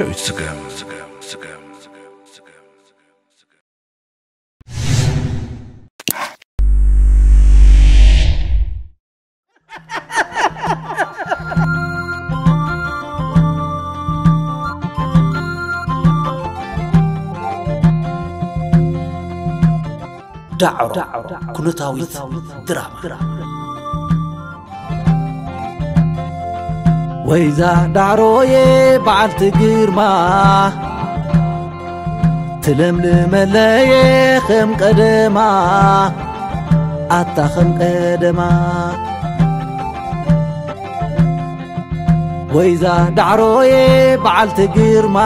ስገም፣ ስገም፣ ስገም፣ ስገም፣ ስገም። ዳዕሮ ኩነታዊት ድራማ። ወይዛ ዳዕሮዬ በዓልቲ ግርማ፣ ትለምልመለየ ከም ቀደማ፣ ኣታ ከም ቀደማ። ወይዛ ዳዕሮዬ በዓልቲ ግርማ፣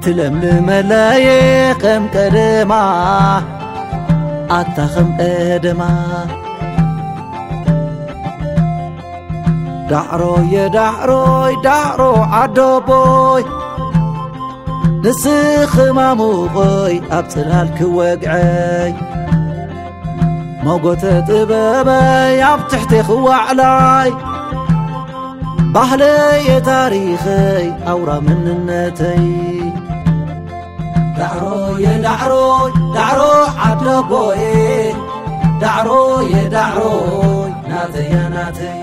ትለምልመለየ ከም ቀደማ፣ ኣታ ከም ቀደማ። ዳዕሮየ ዳዕሮይ ዳዕሮ ዓደቦይ፣ ንስኺ ማሙቐይ ኣብ ጽላል ክወግዐይ፣ መጎተ ጥበበይ ኣብ ትሕቲ ክዋዕላይ፣ ባህለየ ታሪኸይ ኣውራ መንነተይ። ዳዕሮየ ዳዕሮይ ዳዕሮ ዓደቦየ፣ ዳዕሮየ ዳዕሮይ ናተያ ናተይ።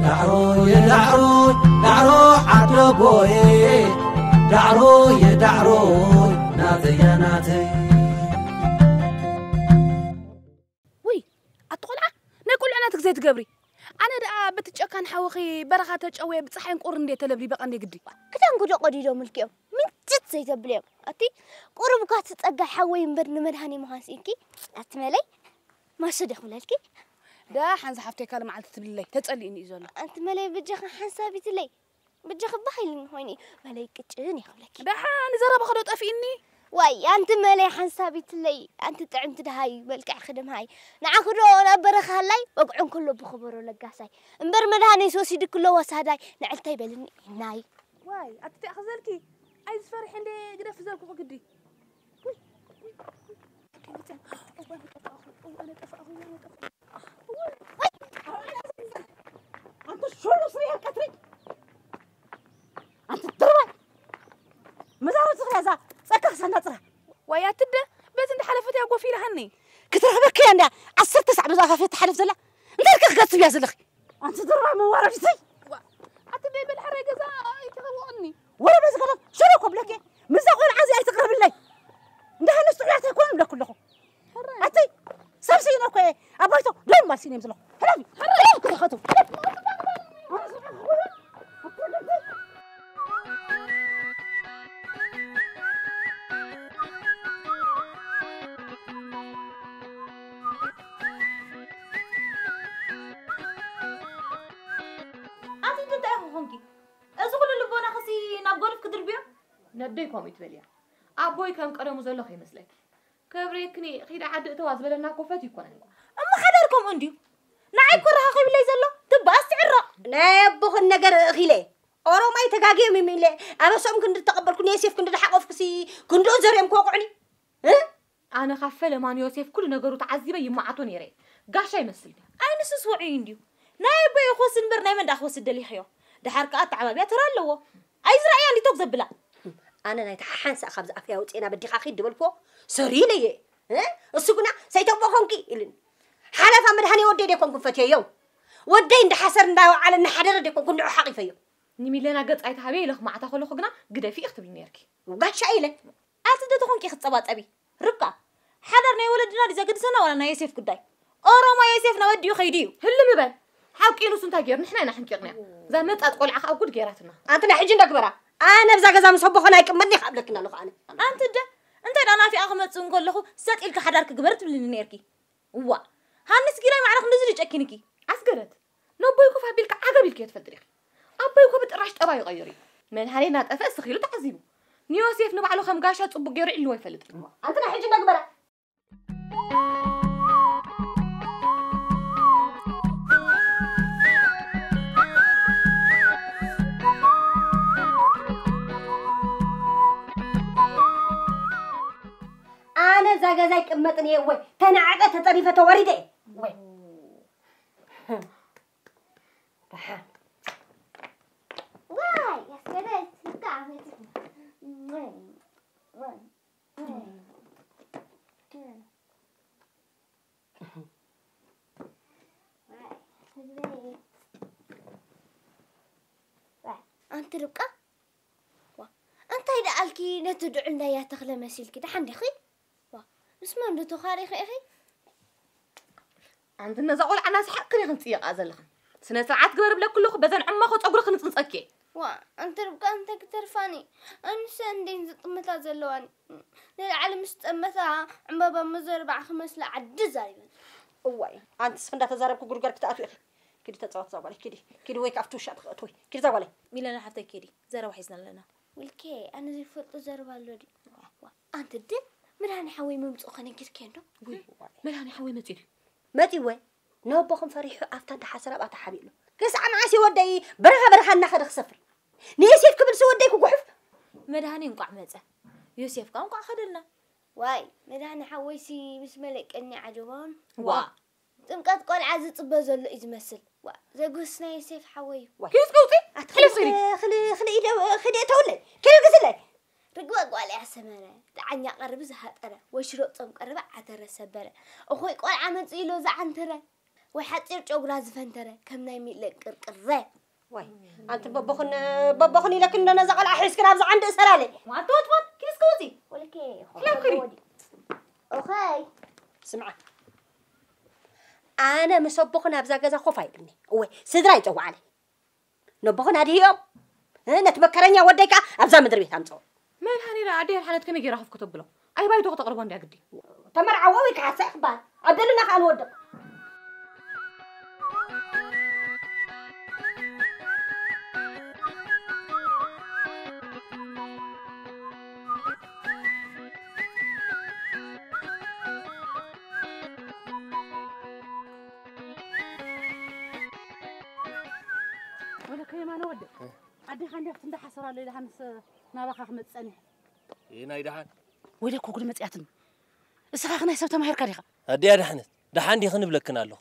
ዳዕሮየ ዳዕሮይ ዳዕሮ ዓደቦየ፣ ዳዕሮየ ዳዕሮይ ናተያ ናተይ። ውይ፣ ኣቲ ቆልዓ፣ ናይ ቁልዕነትክ ዘይትገብሪ። ኣነ ደኣ በቲ ጨካን ሓውኺ በረኻ ተጨውየ ብጸሓይን ቁርን እንድየ ተለብሊበ ቀንደ ግዲ። ክዳንኩ ዶ ቀዲዶም ምልኪኦም? ምንጭት ዘይተብሊ እዮም። ኣቲ ቁሩብ እኳ እቲ ጸጋይ ሓወይ እምበር ንመድሃኒ ምዃን ስኢንኪ። ኣቲ መለይ፣ ማሾ ዶ ክብለልኪ? ደሓን ዝሓፍተይ ካልእ መዓልቲ ትብልለይ፣ ተጸሊእኒ እዩ ዘሎ። ኣንቲ መለይ ብጃኻ ሓንሳብ ይትለይ። ብጃኺ ባህ ኢልኒ ኮይኒ መለይ ቅጭን እየ ክብለኪ። ደሓን ዘረባኺ ዶ ጠፊእኒ? ዋይ፣ ኣንቲ መለይ ሓንሳብ ይትለይ፣ ኣንቲ ጥዕምቲ ደሃይ፣ መልክዕኺ ደምሃይ። ንዓኺ ዶ ናብ በረኻ ሃላይ፣ ወግዑ እንከሎ ብኸበሮ ለጋሳይ። እምበር መድሃኒስ ወሲድኪ ኣሎ ወሳዳይ፣ ንዕልተይ በልኒ ናይ። ዋይ፣ ኣቲ ታይ ክዘልኪ? ኣይ ዝፈርሕ እንደ ግደፍ ዘልኩኺ ግዲ። ውይ፣ ውይ፣ ውይ። ኣቲ መፅያ፣ እዋይ፣ ጠፋእኹ፣ እዋይ፣ ጠፋእኹ፣ እዋይ፣ ጠፋእኹ። ኣንቲ ሹሉ ስሪ ቀትሪ። ኣንቲ ድርባይ። መዛወርቲ ክያዛ ጸካ ክሳና ጽራ። ዋይ ኣትደ፣ በዚ እንዳሓለፈት እያ ጎፍ ኢላሃኒ። ክትረኽበኪ እያ እንድያ ዓሰርተ ሳዕ በዛ ፋፍያ ትሓልፍ ዘላ። እንታይ ኢልኪ ክገጽብ እያ ዘለኺ? ኣንቲ ድርባይ መዋረዲተይ። ዋ፣ ኣትደ በል ሕራይ ገዛ ኣይትኸውቕኒ። ወረ በዚ ገለ ሽሮ ኮብለኪ። ምዛ ቆልዓ እዚ ኣይትቅረብለይ። እንዳሃነስ ጥዑያት ኣይኮኑን ብለኩ ኣለኹ። ኣቲ ሰብ ስኢነ እኮ እየ። ኣብ ባይቶ ደም ማል ስኢነ እዮም ዘለኹ። ሕለፊ፣ ሕለፊ ክተኸቱ። ኣቲ እንታይ ኢኹ ኾንኪ? እዚ ኩሉ ልቦናኽሲ ናብ ጎልፍ ክድርብዮ? ነደይ ከምኡ ትበልያ። ኣቦይ ከም ቀደሙ ዘሎ ከይመስለኪ። ከብሬክኒ ኺዳ ዓዲ እተዋ ዝበለና እኮ ፈትዩ ኣይኮነን። እሞ ሓዳር ከምኡ እንድዩ። ንዓይ እኮ ረኻኺብለይ ዘሎ፣ ትበኣስ ትዕረቕ። ናይ ኣቦኽን ነገር እኺለ። ኦሮማይ ተጋግዮም እዮም ኢለ፣ ኣበሶም ክንዲ ተቐበልኩ፣ ንዮሴፍ ክንዲ ዝሓቆፍኩሲ፣ ክንድኡ ዘርዮም ክወቕዑኒ። እ? ኣነ ካብ ፈለማ ንዮሴፍ ኩሉ ነገሩ ተዓዚበ ይመዓቶ ነይረ። ጋሻ ይመስልኒ። ኣይ ንሱስ ውዑይ እንድዩ። ናይ ኣቦይ ክወስድ እምበር ናይ መን ደኣ ክወስድ ደሊኽዮ? ደሓር ከኣ ኣተዓባብያ ተራ ኣለዎ። ኣይዝረኣያ እንዲ ቶክ ዘብላ። ኣነ ናይታ ሓሓንሳ ካብዚ ኣፈይ ኣውፅኤና በዲኻ ኺድ ዝበልክዎ ሰሪ ኢለየ። እ? እሱ ግና ሰይተቦ ኾንኪ ኢልኒ። ሓለፋ መድሃኔ ወደይ ደይኮንኩ ፈትየዮ። ወደይ እንዳሓሰር እንዳወዓለ እናሓደረ ደይኮንኩ ንዑ ሓቒፈዮ። ንሚለና ገጽ ኣይትሃብየ ኢለኺ ማዕታ ከለኹ ግና ግደፊ ኢኺ ትብሊ ነይርኪ። ጋሻ ኢለ። ኣቲ ዶ ተኾንኪ ክትጸባጸቢ? ርብቃ፣ ሓዳር ናይ ወለድና ድዩ ዘገድሰና ዋላ ናይ ዮሴፍ ጉዳይ? ኦሮሞ ዮሴፍ ናወዲኡ ከይዱ እዩ። ህልም በል። ሓቂኑስ እንታይ ገይሩ? ንሕና ኢና ሕንቂቕናዮ። እዛ መጻጽ ቆልዓ ከኣ ጉድ ገይራትና። ኣንቲ ናይ ሕጂ እንዳ ግበራ። ኣነ ብዛ ገዛ ምስ ኣቦኾና ኣይቅመጥን ኢኻ እብለክን ኣለኹ ኣነ። ኣንቲ እደ፣ እንታይ ደኣ ናፊቓ ክመጽእ እንከለኹ ሰጥ ኢልኪ ሓዳር ክግበር ትብልኒ ነይርኪ። እዋ፣ ሃንስ ጊላይ ማዕረ ክንድዚ ድጨኪንኪ? ኣስገደት፣ ነቦይ ኮፍ ኣቢልካ ዓገብ ኢልክዮ ትፈልጢ ዲኺ? ኣቦይ እኮ ብጥራሽ ጠባዩ ቀይሩ እዩ። መድሃኔ እናጠፍአ ስኽ ኢሉ ተዓዚቡ። ንዮሴፍ ንባዕሉ ከም ጋሻ ጽቡቕ ገይሩ ይዕልዎ ኣይፈልጥን። ኣንቲ ናይ ሕጂ እንዳ ግበራ። ኣነ እዛ ገዛ ኣይቅመጥን እየ ወይ ተናዕቀ ተጠሪፈ ተወሪደ እየ ወይ። ደሓን። ገለ ትካ መጽእ። ኣንቲ ርብቃ፣ ዋ፣ እንታይ ደኣልኪ ነቲ ድዑል ናያ ተኽለ መሲልኪ? ደሓን ዲኺ? ዋ፣ ምስ መን ዶ ተዃሪኺ ኢኺ? ኣንቲ ነዛ ቆልዓ ናስ ሓቅን ኢኽን ጽይቓ ዘለኽን። ስነ ስርዓት ግበር ብለኪ ኣለኹ፣ በዘን ዕማኾ ጸጉሪ ክንጽንጸኪ። ዋ፣ ኣንቲ ርብቃ እንታይ ክትተርፋኒ? ኣንሰ እንዴን ዝጥመታ ዘለዋኒ። ንላዕሊ ምስ ጠመታ ዕምባባ መዘርባዕ ክመስላ ዓዲ ዛሪበን። እዋይ፣ ኣንቲ ስኽ እንዳተዛረብኩ ጉድጓድ ክትኣትዊ ኢኺ። ኪዲ ተጻወት ዛ ጓለይ፣ ኪዲ። ኪዲ ወይ ካብቲ ውሻ ትኽእት ወይ። ኪዲ ዛ ጓለይ። ሚለና ሓፍተይ ኪዲ፣ ዘረባ ሒዝና ኣለና። ውልኬ፣ ኣነ ዘይፈልጦ ዘረባ ኣሎ ድዩ? ዋ፣ ኣንቲ ድን መድሃኒ ሓወይ ምምጽኡ ከነጊርክዮ እንዶ? ውይ፣ መድሃኒ ሓወይ መጺኡ ድዩ? መጺወ፣ ነቦኹም ፈሪሑ ኣብታ እንዳ ሓሰር ኣብኣ ተሓቢኡ ኣሎ። ክሳዕ መዓስ እዩ ወደይ በረኻ በረኻ እናኸደ ክሰፍር? ንዮሴፍ ክብልሲ ወደይ ክጉሕፍ? መድሃኒ እንቋዕ መጸ። ዮሴፍ ከኣ እንቋዕ ከደልና። ዋይ፣ መድሃኒ ሓወይሲ ምስ መለቀኒ ዓጀባውን። ዋ። ጥምቀት ቆልዓ ዝጽበ ዘሎ እዩ ዝመስል። ዋ፣ ዘጉህስና ዮሴፍ ሓወይ እዩ። ዋ። ኪድ እስከ ውጺ። ኣቲ ክሊ፣ ክሊ፣ ክሊ፣ ክሊ ኢደ፣ ክሊ እተውለይ። ክሊ ግዝለይ። ርግበ ጓል እያ ሰመረ። ደዓኛ ቀርቢ ዝሃጠረ። ወይ ሽሮ ጾም ቀረበ ዓተረ ሰበረ። እኾይ ቆልዓ መጽኡ ኢሎ ዝዓንተረ። ወይ ሓጺር ጨጉራ ዝፈንተረ። ከም ናይ ሚለ ቅርቅረ። ዋይ፣ ኣንቲ በቦኽን፣ በቦኽን ኢለክን እንዶ ነዛ ቆልዓ ሒዝክን ኣብዚ ዓንዲ እሰራለይ። ዋት፣ ዋት፣ ዋት፣ ኪድ እስከ ውጺ። ወልኬ፣ ክለብ ክሪ። ኦኸይ። ስምዓ። ኣነ ምስ ኣቦኽን ኣብዛ ገዛ ኮፍ ኣይብልኒ። እወ፣ ስድራ ይጸውዓለይ። ነቦኽን ኣድህዮም። እ፣ ነቲ መከረኛ ወደይ ከኣ ኣብዛ ምድሪ ቤት ኣምጽኦ። መድሃኒላ ኣደይ ኣድሓነት ከመይ ገይራ ኮፍ ከተብሎ? ኣይ ባይቶ ከተቕርቦ እንድያ ግዲ። ተመርዓዎ ወይ ከሓሳ ይኽባል። ኣብ ደልና ከኣ ንወድቕ። ወለከ የማነ ወደ፣ እ። ኣዴኻ እንዲያ ክትንዳ ሓሰር ኣሎ ኢለ ሃንስ ናባኻ ክመጽእ ጸኒሐ። ይህ ናይ ደሓን። ወይለ እኮ ጉድ መጽያትኒ። እስኻ ኸ ናይ ሰብ ተማሂርካ ዲኻ? ኣደይ ኣድሓነት፣ ደሓን ዲኽን እብለክን ኣለኹ።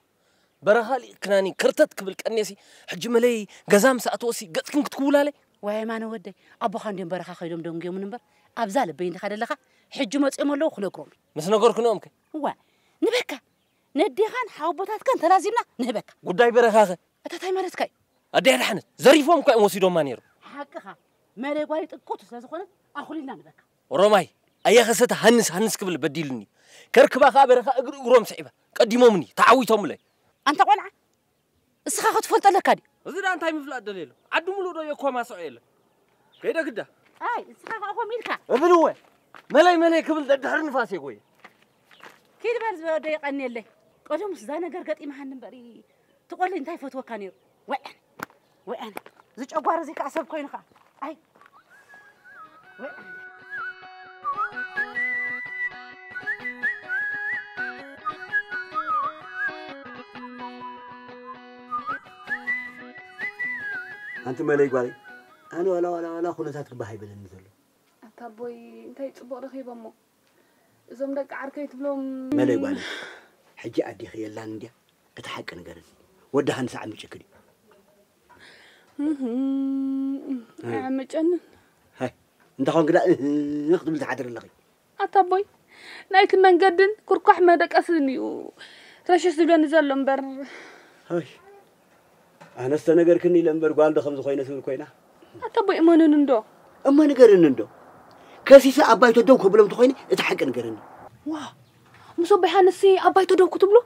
በረኻ ሊእክናኒ ከርተት ክብል ቀኔሲ፣ ሕጂ መለይ ገዛ ምስ ኣተወሲ ገጽክን ክትክውላለይ? ዋይ የማነ ወደይ፣ ኣቦኻ እንድዮም በረኻ ከይዶም ደንጉዮምን እምበር፣ ኣብዛ ልበይ እንዲኻ ደለኻ፣ ሕጂ መጽኦም ኣለዉ ክነግሮም። ምስ ነገርክንኦም ከ? እዋ፣ ንበካ፣ ነዴኻን ሓወቦታትካን ተላዚብና ንህበካ። ጉዳይ በረኻ ኸ? እታ ታይ ማለትካ እዩ? ኣደይ ኣድሓነት፣ ዘሪፎም እኳ እዮም ወሲዶማ ነይሮም። ሓቅኻ፣ መለይ ጓል ጥቁት ስለ ዝኾነት ኣኹሊልና ንህበካ። ኦሮማይ፣ ኣየኸሰተ ሃንስ ሃንስ ክብል በዲሉኒ። ከርክባ ኸኣ በረኻ እግሪ እግሮም ስዒባ። ቀዲሞምኒ፣ ተዓዊቶምለይ። ኣንታ ቆልዓ፣ እስኻ ኸ ትፈልጦ ኣለካ ድዩ? እዚ ደኣ እንታይ ምፍላጥ ደልየ ኣሎ? ዓዲ ሙሉእ ዶ የኳማስዖ የለን? ከይደ ግዳ። ኣይ፣ እስኻ ኸኣ ኸም ኢልካ። እብልወ፣ መለይ መለይ ክብል ደድሕሪ ንፋስ የጎየ። ኪድ በል ዝበለ ወደይ የቐንየለይ። ቀደሙስ እዛ ነገር ገጢማሃኒ እምበር፣ ትቖሊ እንታይ ፈትወካ ነይሩ? ወይ ኣነ፣ ወይ ኣነ። እዚ ጨጓር እዚ ከዓ ሰብ ኮይኑ ከዓ። ኣይ፣ ወይ ኣነ። ኣንቲ መለይ ጓለይ፣ ኣነ ዋላ፣ ዋላ፣ ዋላ ኩነታት ክባህ ኣይበለኒ ዘሎ። ኣታ ኣቦይ፣ እንታይ ጽቡቕ ረኺቦሞ? እዞም ደቂ ዓርከይ ትብሎም መለይ ጓለይ፣ ሕጂ ኣዴኺ የላን እንድያ? እቲ ሓቂ ንገርኒ። ወዲ ሃንስ ዓሚጭኪ ድዩ? እህ፣ ኣይ። ኣያመጨንን። ሃይ፣ እንተ ኾንኪ ደኣ እህ ክትብሊ ትሓድሪ ኣለኺ። ኣታ ኣቦይ፣ ናይቲ መንገድን ኩርኳሕ መደቀስን እዩ ረሸሽ ዝብለኒ ዘሎ እምበር። ሃይ፣ ኣነስ ተነገርክኒ ኢለ እምበር ጓል ዶ ከምዚ ኮይነ ትብል ኮይና? ኣታ ኣቦይ እመኑኒ እንዶ። እሞ ንገርኒ እንዶ። ከሲሰ ኣብ ባይቶ ደው ከብሎም እንተኾይነ እቲ ሓቂ ንገርኒ። ዋ፣ ምስ ኣቦይ ሃንስሲ ኣብ ባይቶ ደው ክትብሉ?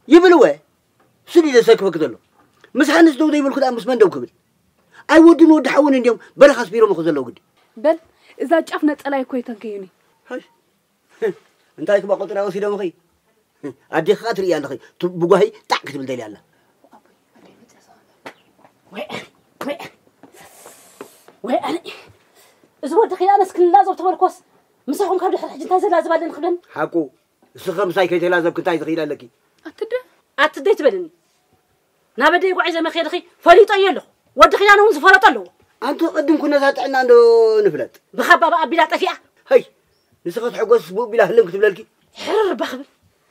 ይብል ወ። ስዲ ዘሰክፈክ ዘሎ። ምስ ሃንስ ደው ዘይብልኩ ደኣ ምስ መን ደው ክብል? ኣይወድን ወዲ ሓውን እንድዮም በረኻ ኣስፊሮም እኮ ዘለዉ ግዲ። በል፣ እዛ ጫፍ ነጸላይ እኮ ይተንከዩኒ። ሃይ። እንታይ ክባ ቆጽራ ወሲዶምኺ? ኣዴኺ ከኣ ትርእያ ኣለኺ። ቱ-፣ ብጓሂ ጣዕ ክትብል ደልያ ኣላ። ወይ ኣነ፣ ወይ ኣነ፣ ወይ ኣነ። እዚ ወዲ ክያነስ ክንላዞ ተበልኮስ፣ ምሳኹም ካብ ድሕሪ ሕጂ እንታይ ዘላዝብ ኣለኒ ክብለኒ? ሓቁ፣ እስኸ ምሳይ ከይተላዘብክ እንታይ ዝኽኢል ኣለኪ? ኣትደ? ኣትደ ኣይትበልኒ። ናብ ኣደይ ጓዒዘ መኼድኺ ፈሊጦ እየ ኣለኹ። ወዲ ክያነ እውን ዝፈለጦ ኣለዎ። ኣንቱ ቅድም ኩነታት ጥዕና እንዶ ንፍለጥ። ብኻባ ብኣቢላ ጠፊኣ። ሀይ፣ ንስኸ ትሕጎስ ብኡ ቢላ ህልም ክትብለልኪ? ሕርር ባኽብል።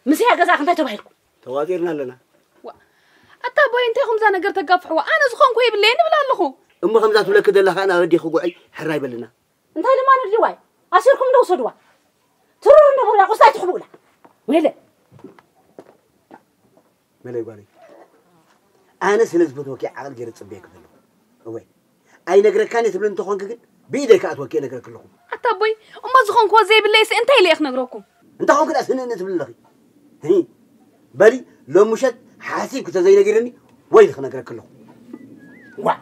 ምስያ ገዛእኺ እንታይ ተባሂልኩ? ተዋፂርና ኣለና። ዋ፣ ኣታ ኣቦይ እንታይ ኹምዛ ነገር ተጋፍሕዋ? ኣነ ዝኾንኩ የብለይን እብል ኣለኹ። እሞ ከምዛ ትብለኪ ዘለኻ ናብ ኣዴኺ ጉዕይ ሕራይ በልና። እንታይ ድማ ነድልዋይ? ኣሲርኩም እንዶ ውሰድዋ። ትሩር እንዶ በሉላ፣ ቁርሳ ኣይትሕብኡላ። ወይለ። መለይ ጓለይ። ኣነ ስለ ዝፈትወኪ ዓቕል ገይረ ጽበየኪ ዘለኹ። እወይ። ኣይነግረካን እየ ትብሊ እንተኾንኪ ግን ብኢደይ ክኣትወኪ እየ ነግረኪ ኣለኹ። ኣታ ኣቦይ፣ እሞ ዝኾንክዎ ዘይብለይሲ እንታይ ኢለ እየ ክነግረኩም? እንታይ ኾንኪ ደኣ ስንእኒ ትብሊ ኣለኺ? ህይ። በሊ፣ ሎም ምሸት ሓሲብኪ ተዘይነጊርኒ ወይሊ ክነግረኪ ኣለኹ። ዋዕ።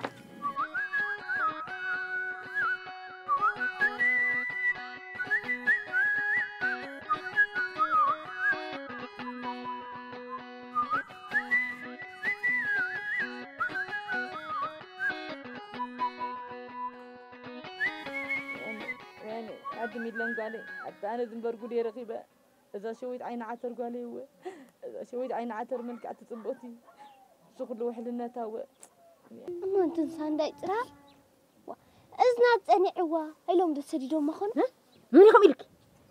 ወይኔ፣ ወይኔ፣ ኣቲ ሚለን ጓለይ፣ ኣቲ ኣነ ዝንበር ጉድ እየ ረኺበ። እዛ ሸዊት ዓይኒ ዓተር ጓለይ እወ፣ እዛ ሸዊት ዓይኒ ዓተር መልክዕቲ ጽብቕቲ፣ እዚ ኩሉ ውሕልነታ እወ። እሞ እንትን ሳንዳይ ጽራ፣ ዋ፣ እዝና ጸኒዕዋ፣ ኢሎም ዶ ሰዲዶማ ኾኑ? እ? መን ኢኹም ኢልኪ?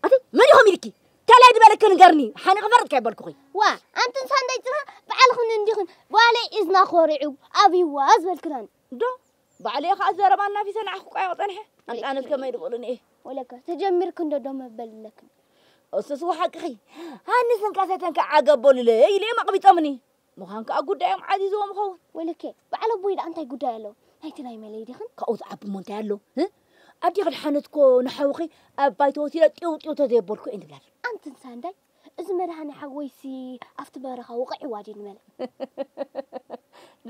ኣቲ መን ኢኹም ኢልኪ? ከላይ ዝበለኪ ንገርኒ፣ ሓኒ ክፈርድ ከይበልኩኺ። ዋ፣ ኣንትን ሳንዳይ ጽራ፣ ባዕልኽን እንዲኽን፣ ጓለይ እዝና ኮሪዑ፣ ኣብይዋ ዝበልክናን። ዶ? ባዕለይ ኸኣ ዘረባ እናፊሰ ንዓኺ ቋየቕ ጸኒሐ። ኣንጣነት ከመይ ድቕሉኒ እየ። ወለከ፣ ተጀሚርክ እንዶ ዶ መበል ኣለክን። እሱስ ወሓቅኺ። ሃንስን ቀሰተን ከዓገቦልለ ኢለ እዮም ኣቕቢጾምኒ። ምዃን ከኣ ጉዳዮም ዓዚዝዎም ይኸውን። ወለከ፣ በዓል ኣቦይ ደኣ እንታይ ጉዳይ ኣለዎ? ናይቲ ናይ መለይ ዲኽን? ካብኡ ዝዓቢ እሞ እንታይ ኣሎ? እ? ኣዴኺ ድሓነት እኮ ንሓውኺ ኣብ ባይቶ ወሲደ ጢው ጢው ተዘየበልኩ እየን ትብላ። ኣንትን ሳንዳይ፣ እዚ መድሃኒ ሓወይሲ ኣብቲ በረኻ ወቒዕዋ ድዩ ንመለ?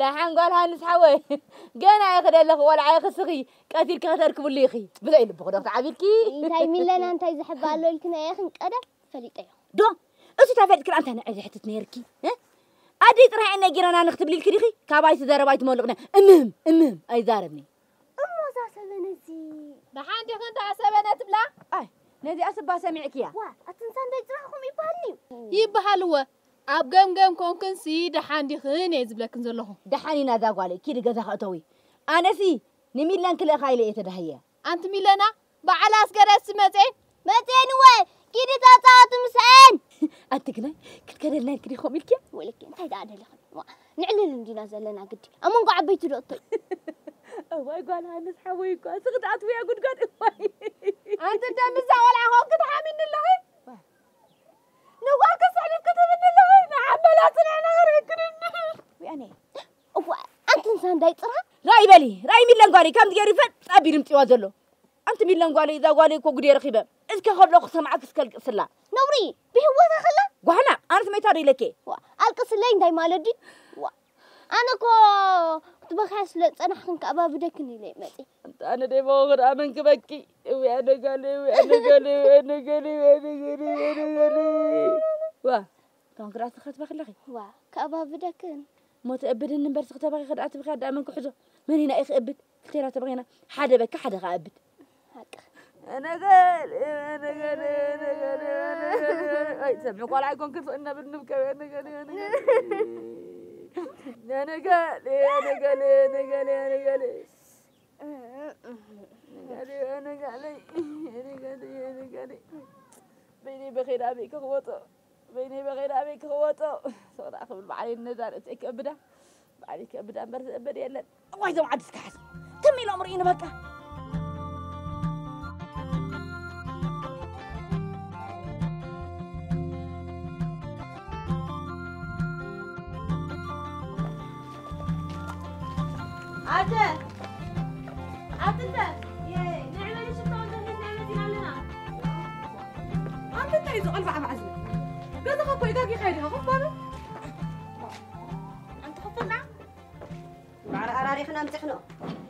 ደሓን ጓል ሃንስ ሓወይ፣ ገና ኢኺ ደለኺ ቆልዓ ኢኺ ስኺ፣ ቀቲልኪ ከተርክብሉ ኢኺ። ብዘይ ልብኺ ዶ ክትዓብልኪ? እንታይ ሚለና እንታይ ዝሕባ ኣሎ ኢልክና ኢኽን ቀደም ፈሊጠዮ። ዶ? እሱ ተፈልጥክን ኣንታ ንዕዚ ሕትት ነይርኪ? እ? ኣደይ ጥራይ እየ ነጊረና ንክትብሊ ኢልኪ ዲኺ? ካባይ እቲ ዘረባ ኣይትመልቕና። እምህም፣ እምህም፣ ኣይዛረብኒ። እሞ እዛ ሰበነ እዚ ደሓን ዲኺ እንዳ ሰበነ ትብላ? ኣይ፣ ነዚኣስ እባ ሰሚዕክያ? ዋ፣ ኣቲ እንሳንዳይ ጽራኹም ይበሃል ድዩ? ይበሃል እወ። ኣብ ገምገም ኮንክንሲ ደሓን ዲኽን እየ ዝብለክን ዘለኹ። ደሓን ኢና እዛ ጓለይ፣ ኪዲ ገዛ ከእተዊ። ኣነሲ ንሚለን ክልእኻ ኢለ እየ ተዳህየ። ኣንቲ ሚለና፣ በዓል ኣስገደስ መጼን? መጼን እወ፣ ኪዲ ተጻወቲ ምስአን። ኣንቲ ግናይ፣ ክትከደልና ኢልኪ ዲኹም ኢልኪ? ወልኪ፣ እንታይ ደኣ ደለኽን? ዋ፣ ንዕልል እንዲና ዘለና ግዲ። ኣብ መንጎ ዓበይቲ ዶ እቶይ? እዋይ ጓል ሃንስ ሓወይ እኳ፣ ስኽቲ ኣትውያ ጉድጓድ እዋይ። ኣንቲ እንደ ምዛ ቆልዓ ኾንኪ ትሓሚኒ ኣለኺ? ንጓልኪ ስሕልፍ ክትብኒ ኣለኺ? ንዓበላ ጽንዕና ኸርእክን እንዲ። ወያኔ። እዋ፣ ኣንቲ እንሳንዳይ ጽራ? ራይ በሊ፣ ራይ ሚለን ጓለይ፣ ከምዚ ገይሩ ይፈጥ ኣቢሉ ምጽዋ ዘሎ። ኣንቲ ሚለን ጓለይ፣ እዛ ጓለይ እኮ ጉድ ረኺበ። እስከ ከሎ ክሰምዓ ክስከልቅስላ። ነውሪ፣ ብህይወታ ከላ? ጓህና፣ ኣነስ መይታ ዶ ኢለኬ? ዋ፣ ኣልቅስለይ እንታይ ማለት ድዩ? ዋ፣ ኣነ እኮ ክትበኽያ ስለ ዝጸናሕክን ከኣባብደክን ኢለ መጺ። ኣንታ ኣነ ደይ በወ ክድኣ መን ክበኪ? እውያ ነጋለ፣ እውያ ነጋለ፣ እውያ ነጋለ፣ እውያ ነጋለ፣ እውያ ነጋለ። ዋ፣ እቶም ክድኣ ስኻ ትበኺ ኣለኺ? ዋ፣ ከኣባብደክን። እሞ ትእብድኒ እምበር ስኺ ተበኺ ክድኣ ትብኺ ኣዳኣ መን ክሕዞ? መን ኢና ኢኺ እብድ? ክልቴና ተበኺና፣ ሓደ በኪ፣ ሓደ ከኣ እብድ። ሓቂ። ኣነጋለ፣ ኣነጋለ፣ ኣነጋለ፣ ኣነጋለ። ኣይ፣ ሰምዒ ቆልዓ ኣይኮንክን ፍቕና ብንብከ፣ ኣነጋለ፣ ኣነጋለ። ኣነጋለ፣ ኣነጋለ፣ ኣነጋለ፣ ኣነጋለ። ኣነጋለ፣ ኣነጋለ፣ ኣነጋለ፣ ኣነጋለ። በይነይ በኸይዳ ኣበይ ክወጦ? በይነይ በኸይዳ ኣበይ ክወጦ? ስቕ ደኣ ክብል ባዕለይ ነዛ ርእሰይ ከእብዳ። ባዕለይ ከእብዳ እምበር ዘእበድ የለን። እዋይ፣ እዞም ዓዲ እስከ ሓዝ። ትም ኢሎም ርእዩኒ በቃ። ኣደ! ኣትንተ! የይ፣ ንዕበሊ ሽቶ እንተሂብና መጺና ኣለና። ኣንተ እንታይ እዩ ዝቐልባዕባዕ ዝብል? ገዛኻ እኮ እዩ ጋጊኻ ኢኻ ኮፍ በል። ኣንተ ኮፍ በል። ማዕረ ኣራሪኽና ኣምጺኽንኦ።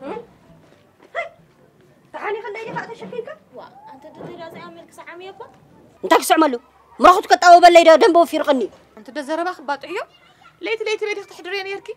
እም? ሃይ! ተሓኒኸ እንዳ ኢኻ ተሸኪምካ? ዋ፣ ኣንተ ደተዳዚኣ መልክ ሰዓሚ እኮ። እንታይ ክስዕመሉ? ምራኹት ከጣወበለይ ዶ ደንበ ወፊርቕኒ? ኣንተ ደ ዘረባ ክባጥዕዮ? ለይቲ ለይቲ በዲኽ ትሕድርዮ ነርኪ?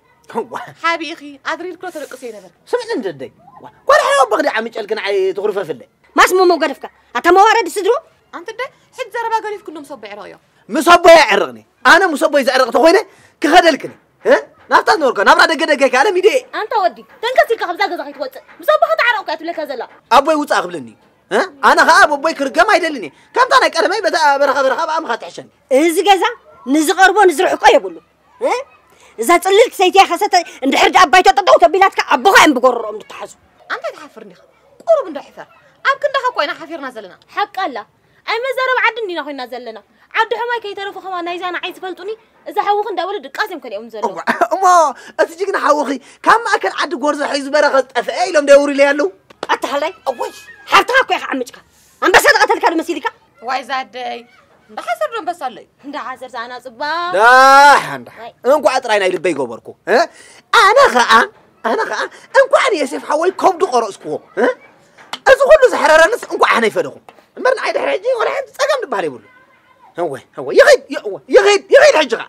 ዋ። ሓቢእኺ፣ ኣድሪርክሎ ተደቅስዮ ነበር። ስምዕኒ እንደ ደይ። ዋ፣ ጓል ሓያው በኽዲ ዓሚጨልክን ዓይ ትኹርፈፍለ። ማስ ሞሞ ገደፍካ። ኣታ መዋረድ ስድሮ? ኣንተ ደ ሕድ ዘረባ ገዲፍክሎም ሰቦ ዕረቕዮ። ምስ ኣቦይ ኣዕርቕኒ። ኣነ ምስ ኣቦይ ዘዕርቕ ተኾይነ ክኸደልክኒ። እ? ናብታ ዝነበርካ ናብራ ደገ ደገ ካለ ሚደ። ኣንታ ወዲ፣ ተንከስ ኢልካ ካብዛ ገዛ ከይትወጽእ። ምስ ኣቦኻ ተዓረቕኩ እያ ትብለካ ዘላ። ኣቦይ ውጻእ ክብለኒ። እ? ኣነ ኸኣ ኣብ ኣቦይ ክርገም ኣይደልን እየ። ከምታ ናይ ቀደመይ በታ በረኻ በረኻ ብኣምኻ ትሕሸኒ። እዚ ገዛ ንዝቐርቦ ንዝርሕቆ የብሉ። እ? እዛ ጽልልቲ ሰይቲ እያ ከሰተ እንድሕር ደኣ ባይቶ ጠጠው ተቢላትካ ኣቦኻ እዮም ብጎረሮኦም ዝተሓዙ። ኣንታ ኣይትሓፍር እንዲኻ? ቁሩብ እንዶ ሕፈር። ኣብ ክንዳኻ እኮ ኢና ሓፊርና ዘለና። ሓቂ ኣላ። ኣይ መዛረብ ዓዲ እንዲና ኮይና ዘለና። ዓዲ ሕማይ ከይተረፉ ከማ ናይዛ ንዓይ ዝፈልጡኒ እዛ ሓውኺ እንዳበሉ ድቃስ እዮም ከሊኦም ዘለዉ። እዋ፣ እሞ እቲ ጅግና ሓውኺ ካብ ማእከል ዓዲ ጎርዞ ሒዙ በረኸ ዝጠፍአ ኢሎም ደውሩለይ ኣለዉ። ኣታ ሃላይ፣ እወይ፣ ሓፍትኻ እኮ ኢኻ ዓምጭካ። ኣንበሳ ዝቐተልካ ዶ መሲልካ? ዋይ ዛደይ፣ እንዳ ሓሰር ዶ ኣንበሳ ኣሎ እዩ? እንዳ ሓሰር ዝኣና ጽባ። ዳሓን፣ ዳሓን። ዋይ። እንኳዕ ጥራይ ናይ ልበይ ገበርኩ፣ እ? ኣነ ኸኣ፣ ኣነ ኸኣ እንኳዕ ንዮሴፍ ሓወይ ከብዱ ቆረጽክዎ፣ እ? እዚ ኩሉ ዘሕረረንስ እንኳዕ ኣነ ይፈደኹ። እምበር ንዓይ ድሕሪ ሕጂ ወላ ሓንቲ ጸገም ዝበሃል የብሉ። እወ፣ እወ፣ ይኺድ፣ ይ-፣ እወ፣ ይኺድ፣ ይኺድ ሕጂ ኸኣ።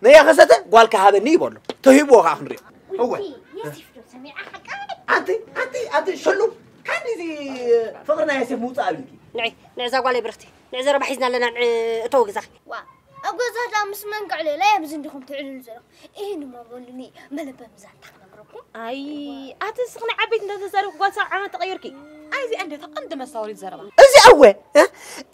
ነያ ከሰተ ጓልካ ሃበኒ ይበሎ። ተሂብዎ ኸኣ ክንሪኦ። እወ። ውይ፣ ዮሴፍ ዶ ሰሚዓ ሓቃ? ኣንቲ፣ ኣንቲ፣ ኣንቲ ሸሉ፣ ካንዲ እዚ ፍቕሪ ናይ ዮሴፍ ምውጻእ ኣብልኪ። ንዒ፣ ንዒ እዛ ጓለይ ብርኽቲ። ንዒ ዘረባ ሒዝና ኣለና፣ ንዒ እተው ገዛኺ። ዋ፣ ኣብ ገዛ ደኣ ምስ መን ክዕልል እየ ኣብዚ እንዲኹም ትዕልሉ ዘለኹም? እሂ ንሞ በሉኒ፣ መለበሚ ዛንታ ክነግረኩም። ኣይ፣ ኣቲ ንስኺ ናይ ዓበይቲ እንዳተዛረብኩ ጓል ሰብዓ ዓመት ተቐይርኪ። ኣይ፣ እዚኣ እንዴት ቀንዲ መሳወሪት ዘረባ። እዚኣ እወ፣ እ?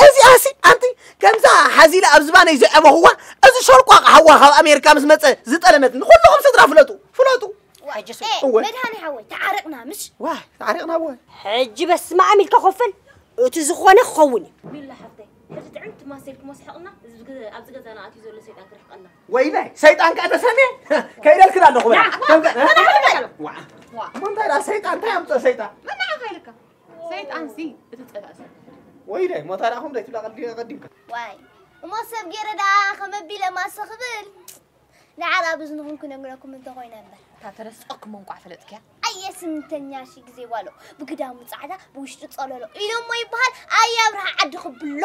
እዚኣሲ ኣንቲ ከምዛ ሓዚለ ኣብ ዝባነይ ዘዕበኹዋ፣ እዚ ሸርቋቕ ሓዋ ካብ ኣሜሪካ ምስ መጸ ዝጠለመትኒ፣ ኩልኹም ስድራ ፍለጡ፣ ፍለጡ። ዋ፣ ሕጂ ሱ-፣ ኤ፣ እወ። መድሃኒ ሓወይ፣ ተዓረቕና ምሽ? ዋ፣ ተዓሪቕና እወ። ሕጂ በስመ ኣብ ኢልካ ኮፈል፣ እቲ ዝኾነ ክኸውን እዩ። ሚላ ሓፍተይ፣ ሕጂ ጥዕምቲ ማሰልኪ መስሕቕና፣ እዚ ገ-፣ ኣብዚ ገዛና ኣትዩ ዘሎ ሰይጣን ክርሕቀና። ወይለ፣ ሰይጣን ከኣ ተሰምየ፣ ከይደልክን ኣለኹ በላ። ዋ፣ ከም ከ-፣ ዋ፣ ዋ። ዋ። እሞ እንታይ ደኣ ሰይጣን፣ እንታይ ኣምጽኦ ሰይጣን? መን ንዓኻ ኢልካ? ሰይጣንሲ እቲ ጸላእ ሰብ። ወይለ፣ እሞ ታዲኣ ከምኡ ዘይትብላ ቀዲ-፣ ቀዲምካ። ዋይ፣ እሞ ሰብ ገይረ ደኣ ከመቢለ ማሰ ክብል? ንዓል ኣብ እዝንኹም ክነግረኩም እንተኾይነ እምበር። እታ ተረስቐኩም እንቋዕ ፈለጥክያ። ኣየ ስምንተኛ ሺ ግዜ ዋሎ፣ ብግዳሙ ጻዕዳ፣ ብውሽጡ ጸለሎ ኢሎሞ ይበሃል፣ ኣየ ኣብርሃ ዓዲ ክብሎ።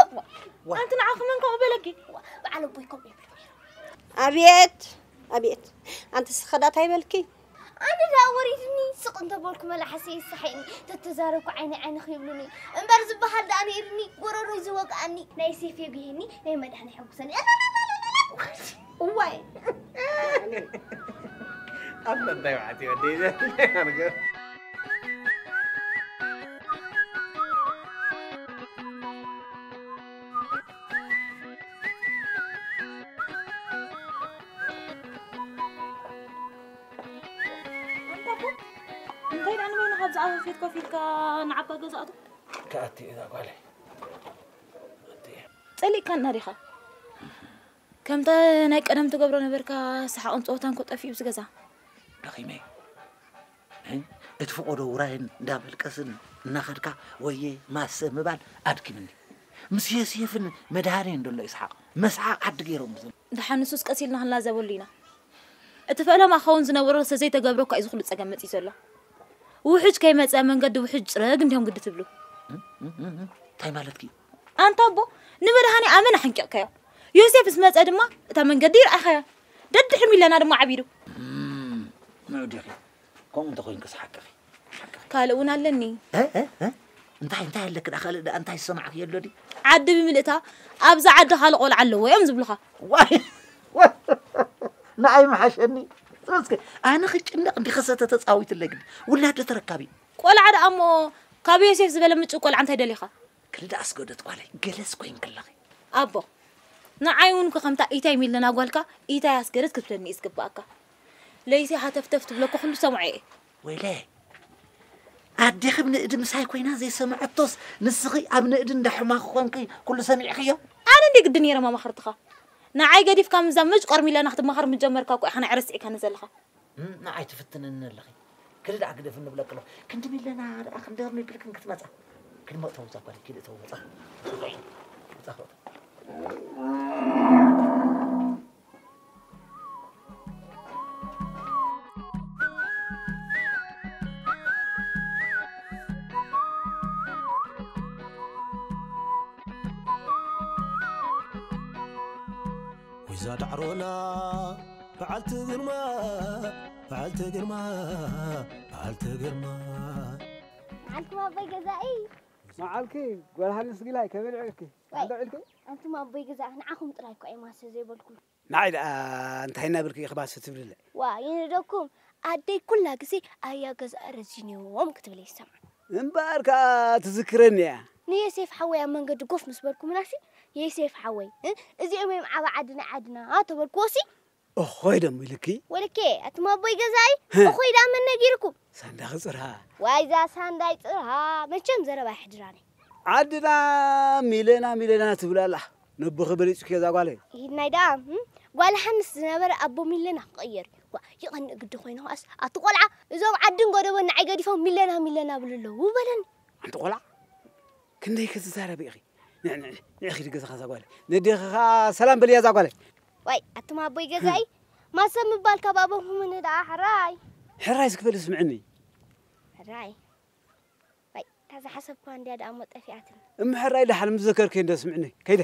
ዋ። ኣንቲ ንዓኺ መን ከምኡ በለኪ? ዋ፣ በዓል ኣቦይ ከምኡ ይብሉ ነይሮም። ኣብየት፣ ኣብየት። ኣንቲ ስኸ ዳኣ እንታይ በልኪ? ኣነ ደኣ ወሪድኒ፣ ስቕ እንተበልኩ መላሓሰይ ይሳሓይኒ፣ ተተዛረብኩ ዓይኒ ዓይንኺ ይብሉኒ። እምበር ዝበሃል ደኣ ነይሩኒ፣ ጎረሮይ ዝወግኣኒ። ናይ ሴፍ የጉህየኒ፣ ናይ መድሃኒ የሐጉሰኒ። እዋይ። ኣብ መባይ ወዓት ይወደይ ዘ-፣ እንታይ ደኣ ንበይንኻ ኣብዚ ኣፈፌት ኮፍ ኢልካ ንዓባ ገዛእቱ? ክኣቲ እዛ ጓለይ። ኣቲ። ጸሊእካና ዲኻ? ከምታ ናይ ቀደም ትገብሮ ነበርካ ሰሓቕን ጸወታን ኮ ጠፊኡ ኣብዚ ገዛ። ደኺመ። እ? እቲ ፈቖዶ ውራይን እንዳመልቀስን እናኸድካ ወየ ማሰ ምባል ኣድኪምኒ። ምስ ዮሴፍን መድሃኔን ደሎ ይስሓቕ። መስሓቕ ዓዲ ገይሮም ብዘም-፣ ደሓን ንሱስ ቀስ ኢልና ክንላዘበሉ ኢና። እቲ ፈለማ ክኸውን ዝነበሮ ሰዘይተገብረ እኳ እዩ እዚ ኩሉ ጸገም መጺኡ ዘሎ። ውሑጅ ከይመጸ መንገዲ ውሑጅ ጽረግ እንዲኹም ግዲ ትብሉ። እም፣ እም፣ እም፣ እም። እንታይ ማለትኪ? ኣንታ ኣቦ፣ ንመድሃኔ ኣመና ሓንቂቕካዮ። ዮሴፍ ምስ መጸ ድማ እታ መንገዲ ይርኣኻያ። ደድሕሪ ሚለና ድማ ዓቢዱ። እም፣ ንዑ ዲኺ? ከምኡ እንተኾይንክስ ሓቅኺ። ሓቅኺ። ካልእ እውን ኣለኒ። እ፣ እ፣ እ? እንታይ፣ እንታይ ኣለኪ ደኣ? ካልእ ደኣ እንታይ ዝሰማዕክዮ ኣሎ ድዩ? ዓዲ ብምልእታ፣ ኣብዛ ዓዲ ካልእ ቆልዓ ኣለዎ እዮም ዝብሉኻ። ዋይ! ንዓይ ምሓሸኒ። እስከ፣ ኣነ ክጭነቕ እንዲ ከሰተ ተጻዊትለይ ግዲ። ውላድ ዶ ተረካቢ? ቆልዓ ደኣ እሞ፣ ካብ ዮሴፍ ዝበለ ምጭው ቆልዓ እንታይ ደሊኻ? ክልተ ኣስገደት ጓለይ፣ ገለስ ኮይንኪ ኣለኺ። ኣቦ፣ ንዓይ እውን እኮ ከምታ ኢታይ ሚለና ጓልካ፣ ኢታይ ኣስገደት ክትብለኒ እዩ ዝግብኣካ። ለይሲ ሃተፍተፍ ትብለኮ ኩሉ ሰምዖ እየ። ወይለ፣ ኣዴኺ ኣብ ንእዲ ምሳይ ኮይና ዘይሰምዐቶስ፣ ንስኺ ኣብ ንእዲ እንዳ ሕማኺ ኮንኪ ኩሉ ሰሚዕኽዮ? ኣነ እንደ ግዲ ነይረ መማኽርትኻ። ንዓይ ገዲፍካ ምዛ ምጭ ቆርሚለና ክትመኻር ምጀመርካ እኮ ኢኻ ንዓይ ረሲዕካኒ ዘለኻ። እም፣ ንዓይ ትፍትንኒ ኣለኺ። ክዲ ደኣ ግደፍ እንብለኪ ኣለኹ። ክንዲ ሚለና ደኣ ክንደርኒ ኢልክን ክትመጻ። ክንመእተው እዛ ጓል፣ ኪድ እተው መጻ። መጻ፣ መጻ። ወይዛ ዳዕሮና በዓልቲ ግርማ፣ በዓልቲ ግርማ፣ በዓልቲ ግርማ። መዓልኩም ኣቦይ ገዛኢ። መዓልኪ ጓል ሃንስ ግላይ ከመይ ውዒልኪ? ዋይ። እንዶ ውዒልኪ? ኣንቱም ኣቦይ ገዛ ንዓኹም ጥራይ እኮ እየ ማሰ ዘይበልኩም። ንዓይ ደኣ እንታይ እናበልኪ ኢኺ ማሰ ትብልለ? ዋ፣ ይንደኩም ኣደይ ኩላ ግዜ ኣያ ገዛ ረዚንዎም ክትብል ይሰማ። እምበኣር ከኣ ትዝክረኒ እያ። ንዮሴፍ ሓወይ ኣብ መንገዲ ጎፍ ምስ በልኩምናሲ፣ ዮሴፍ ሓወይ፣ እ፣ እዚኦም እዮም ዓቢ ዓዲ ናይ ዓድና ተበልክዎሲ፣ እኾይ ደሞ ኢልኪ? ወልኬ፣ ኣቱም ኣቦይ ገዛይ፣ ህ። እኾይ ደኣ መን ነጊርኩም? ሳንዳ ክጽርሃ። ዋይዛ ሳንዳይ ጽርሃ፣ መቸም ዘረባ ይሕድራኒ። ዓድና ሚለና፣ ሚለና ትብል ኣላ። ነቦኺ በሊጹኪ እዛ ጓለይ። ኢድናይ ደኣ፣ እም? ጓል ሓንስ ዝነበረ ኣቦ ሚለና ክቕየር እዩ። ዋ፣ ይቐንእ ግዲ ኮይኑ ኸኣስ፣ ኣቲ ቆልዓ፣ እዞም ዓድን ጎደቦን ንዓይ ገዲፎም ሚለና፣ ሚለና ብሉ ኣለዉ በለኒ። ኣንቲ ቆልዓ፣ ክንደይ ክትዛረቢ ኢኺ? ንዕ-፣ ንዕ-፣ ንዕኺ ገዛኻ እዛ ጓለይ። ነዴኺ ኸኣ ሰላም በልያ እዛ ጓለይ። ዋይ፣ ኣቱም ኣቦይ ገዛይ፣ ማሰብ ምባል ካብ ኣቦኹምኒ ደኣ ሕራይ። ሕራይ እስኪ በሊ ስምዕኒ። ሕራይ። ዋይ፣ እታ ዝሓሰብኳ እንድያ ደኣ እሞ ጠፊኣትኒ። እሞ ሕራይ ደሓን ምስ ዘከርኪ እንዶ ስምዕኒ። ከይደ።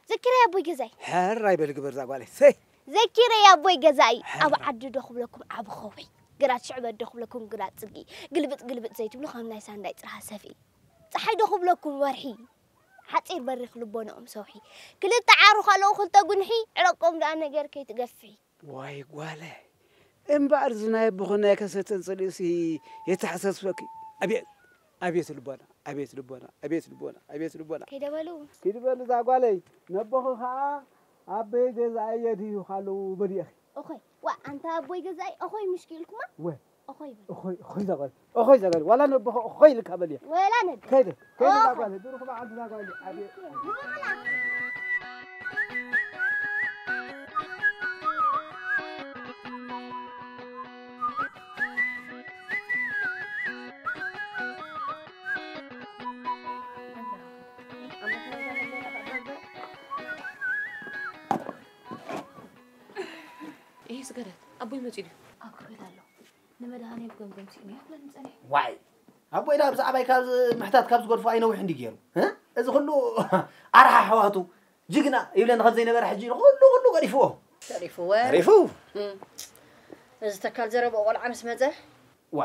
ዘኪረይ ኣቦይ ገዛይ። ሕራይ በሊ ግበር እዛ ጓለይ። ሰይ። ዘኪረይ ኣቦይ ገዛይ። ሕራይ። ኣብ ዓዲ ዶ ክብለኩም ዓቢ ኸውሒ። ግራት ሽዕበት ዶ ክብለኩም ግራት ጽጊ። ግልብጥ ግልብጥ ዘይትብሉ ከም ናይ ሳንዳይ ጽርሃ ሰፍኢ። ጸሓይ ዶ ክብለኩም ወርሒ። ሓጺር በሪኽ ልቦንኦም ሰውሒ። ክልተ ዓሩ ካልኦ ክልተ ጉንሒ። ዕረቆም ደኣ ነገር ከይትገፍሒ። ዋይ ጓለ፣ እምበኣር እዚ ናይ ኣቦኽን ናይ ከሰተን ጽልኢሲ የተሓሳስበኪ። ኣቤት፣ ኣቤት ልቦና፣ ኣቤት ልቦና፣ ኣቤት ልቦና፣ ኣቤት ልቦና። ከይደ በሉ። ኪዲ በሉ እዛ ጓለይ፣ ነቦኺ ኸኣ ኣቦይ ገዛኢ የድህዩኻ ኣለዉ በሉ ኢኺ። እኾይ፣ ዋ፣ ኣንታ ኣቦይ ገዛኢ እኾይ ምሽ ክኢልኩማ? ወ። እኾይ በሉ። እኾይ፣ እኾይ እዛ ጓለይ፣ እኾይ እዛ ጓለይ፣ ዋላ ነቦኺ እኾይ ኢልካ በልያ። ወላ ነደ። ከይደ፣ ከይደ እዛ ኦሆ። ጓለይ፣ ብሩኽ በዓል እዛ ጓለይ። ኣቤት። ይሄ ስገደት፣ ኣቦይ መጺኡ ድዩ? ኣብ ክፍል ኣሎ። ንመድሃኔ ብገምገም ስኢኑ እያ ክብለኒ ጸኒሑ። ዋይ፣ ኣቦይና ብዛዕባይ ካብ ዝ-፣ ምሕታት ካብ ዝገድፎ ኣይነውሕ እንዲ ገይሩ። እ? እዚ ኩሉ ኣርሓ ኣሕዋቱ፣ ጅግና ይብለኒ ከም ዘይነበረ ሕጂ ኩሉ፣ ኩሉ ገዲፍዎ። ተሪፍወ። ተሪፉ? እም። እዚ ተካል ዘረብኦ ቆልዓ ምስ መጸ? ዋ፣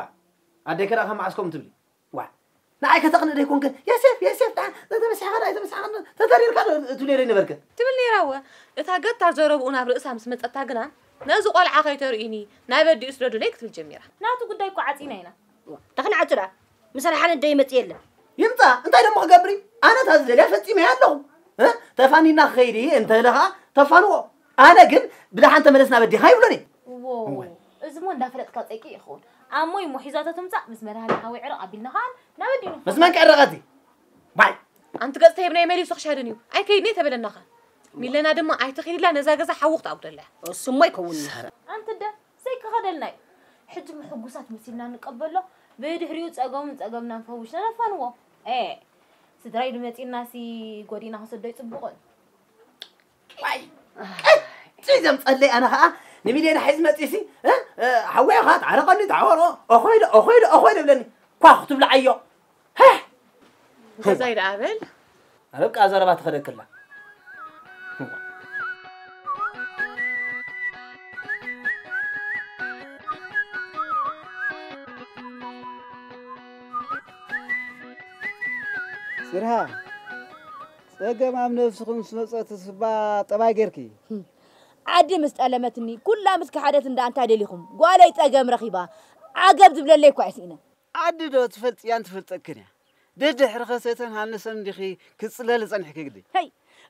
ኣደይ ከ ደኣ ካብ መዓስ ከምኡ ትብሊ? ዋ፣ ንዓይ ከተቕንእ ደይኮንክን፣ የሴፍ፣ የሴፍ፣ ደሓን፣ ዘይተመሲሕኻ፣ ኣይተመሲሕኻን፣ ተተሪርካ ዶ ትብልዮ ደይነበርክን? ትብል ነይራ እወ። እታ ገታር ዘረብኡ ናብ ርእሳ ምስ መጸታ ግና፣ ነዚ ቆልዓ ከይተርእዩኒ፣ ናይ በዲኡ ስደዱለይ ክትብል ጀሚራ። ናቱ ጉዳይ እኮ ዓጺና ኢና። ዋ፣ እንታይ ክንዓጹ ደኣ? ምስ ረሓነ ደይ መጽእ የለን። ይምጻእ፣ እንታይ ደሞ ክገብር እዩ? ኣነ እታ ዝደልያ ፈጺመያ ኣለኹ። እ? ተፋኒና ክኸይድ እየ እንተኢለ ኸኣ ተፋንዎ። ኣነ ግን ብደሓን ተመለስ ናብ ኣዴኻ ይብሎኒ። እዎ፣ እወ። እዚ እሞ እንዳፈለጥካ ጸይቂ ይኸውን። ኣሞ እሞ ሒዛቶ ትምጻእ፣ ምስ መድሃኔ ሓወይ ዕረቕ ኣቢልና ኸኣ ናብ ኣዲኡ ንኸይድ። ምስ መን ክዕረቕ ኣቲ? ባይ። ኣንቲ ገጽ ተሂብናዮ መሊሱ ክሸህደን እዩ። ኣይከይድን እየ ተበለና ኸኣ። ሚለና ድማ ኣይትኺድላ፣ ነዛ ገዛ ሓዊ ክትኣጉደላ እያ። እሱ እሞ ኣይከውንን። ኣንቲ ደ ዘይክኸደልና እዩ። ሕጂ ምሕጉሳት መሲልና ንቀበሎ፣ ብድሕሪኡ ጸገሙን ጸገምናን ፈዊሽና ነፋንዎ። ኤ፣ ስድራይ ድመጺናሲ ጎዲና ክንሰዶ ይጽቡቕ እዩ። ዋይ፣ ቀጺ ዘምጸለይ ኣነ ኸኣ ንሚልዮን ሒዝ መጺሲ፣ እ? እ፣ ሓወይ ኸኣ ተዓረቐኒ፣ ተዓወሮ፣ ኦኾይለ፣ ኦኾይለ፣ ኦኾይለ ይብለኒ። ኳ ክትብልዓዮ። ሄህ! ገዛይ ደኣ በል። ርብቃ ዘረባ ትኸደክላ። ስርሃ፣ ጸገም ኣብ ነብስኹም ምስ መጸ ትስባ ጠባይ ጌርኪ። ዓዲ ምስ ጠለመትኒ፣ ኩላ ምስ ከሓደት እንዳ ኣንታይ ደሊኹም? ጓለይ ጸገም ረኺባ፣ ዓገብ ዝብለለይ እኳ እየ ስኢነ። ዓዲ ዶ ትፈልጥያን ትፈልጠክን እያ? ደድሕሪ ከሰተን ሃንሰን እንዲኺ ክትጽለሊ ጸኒሕኪ ግዲ። ሄይ፣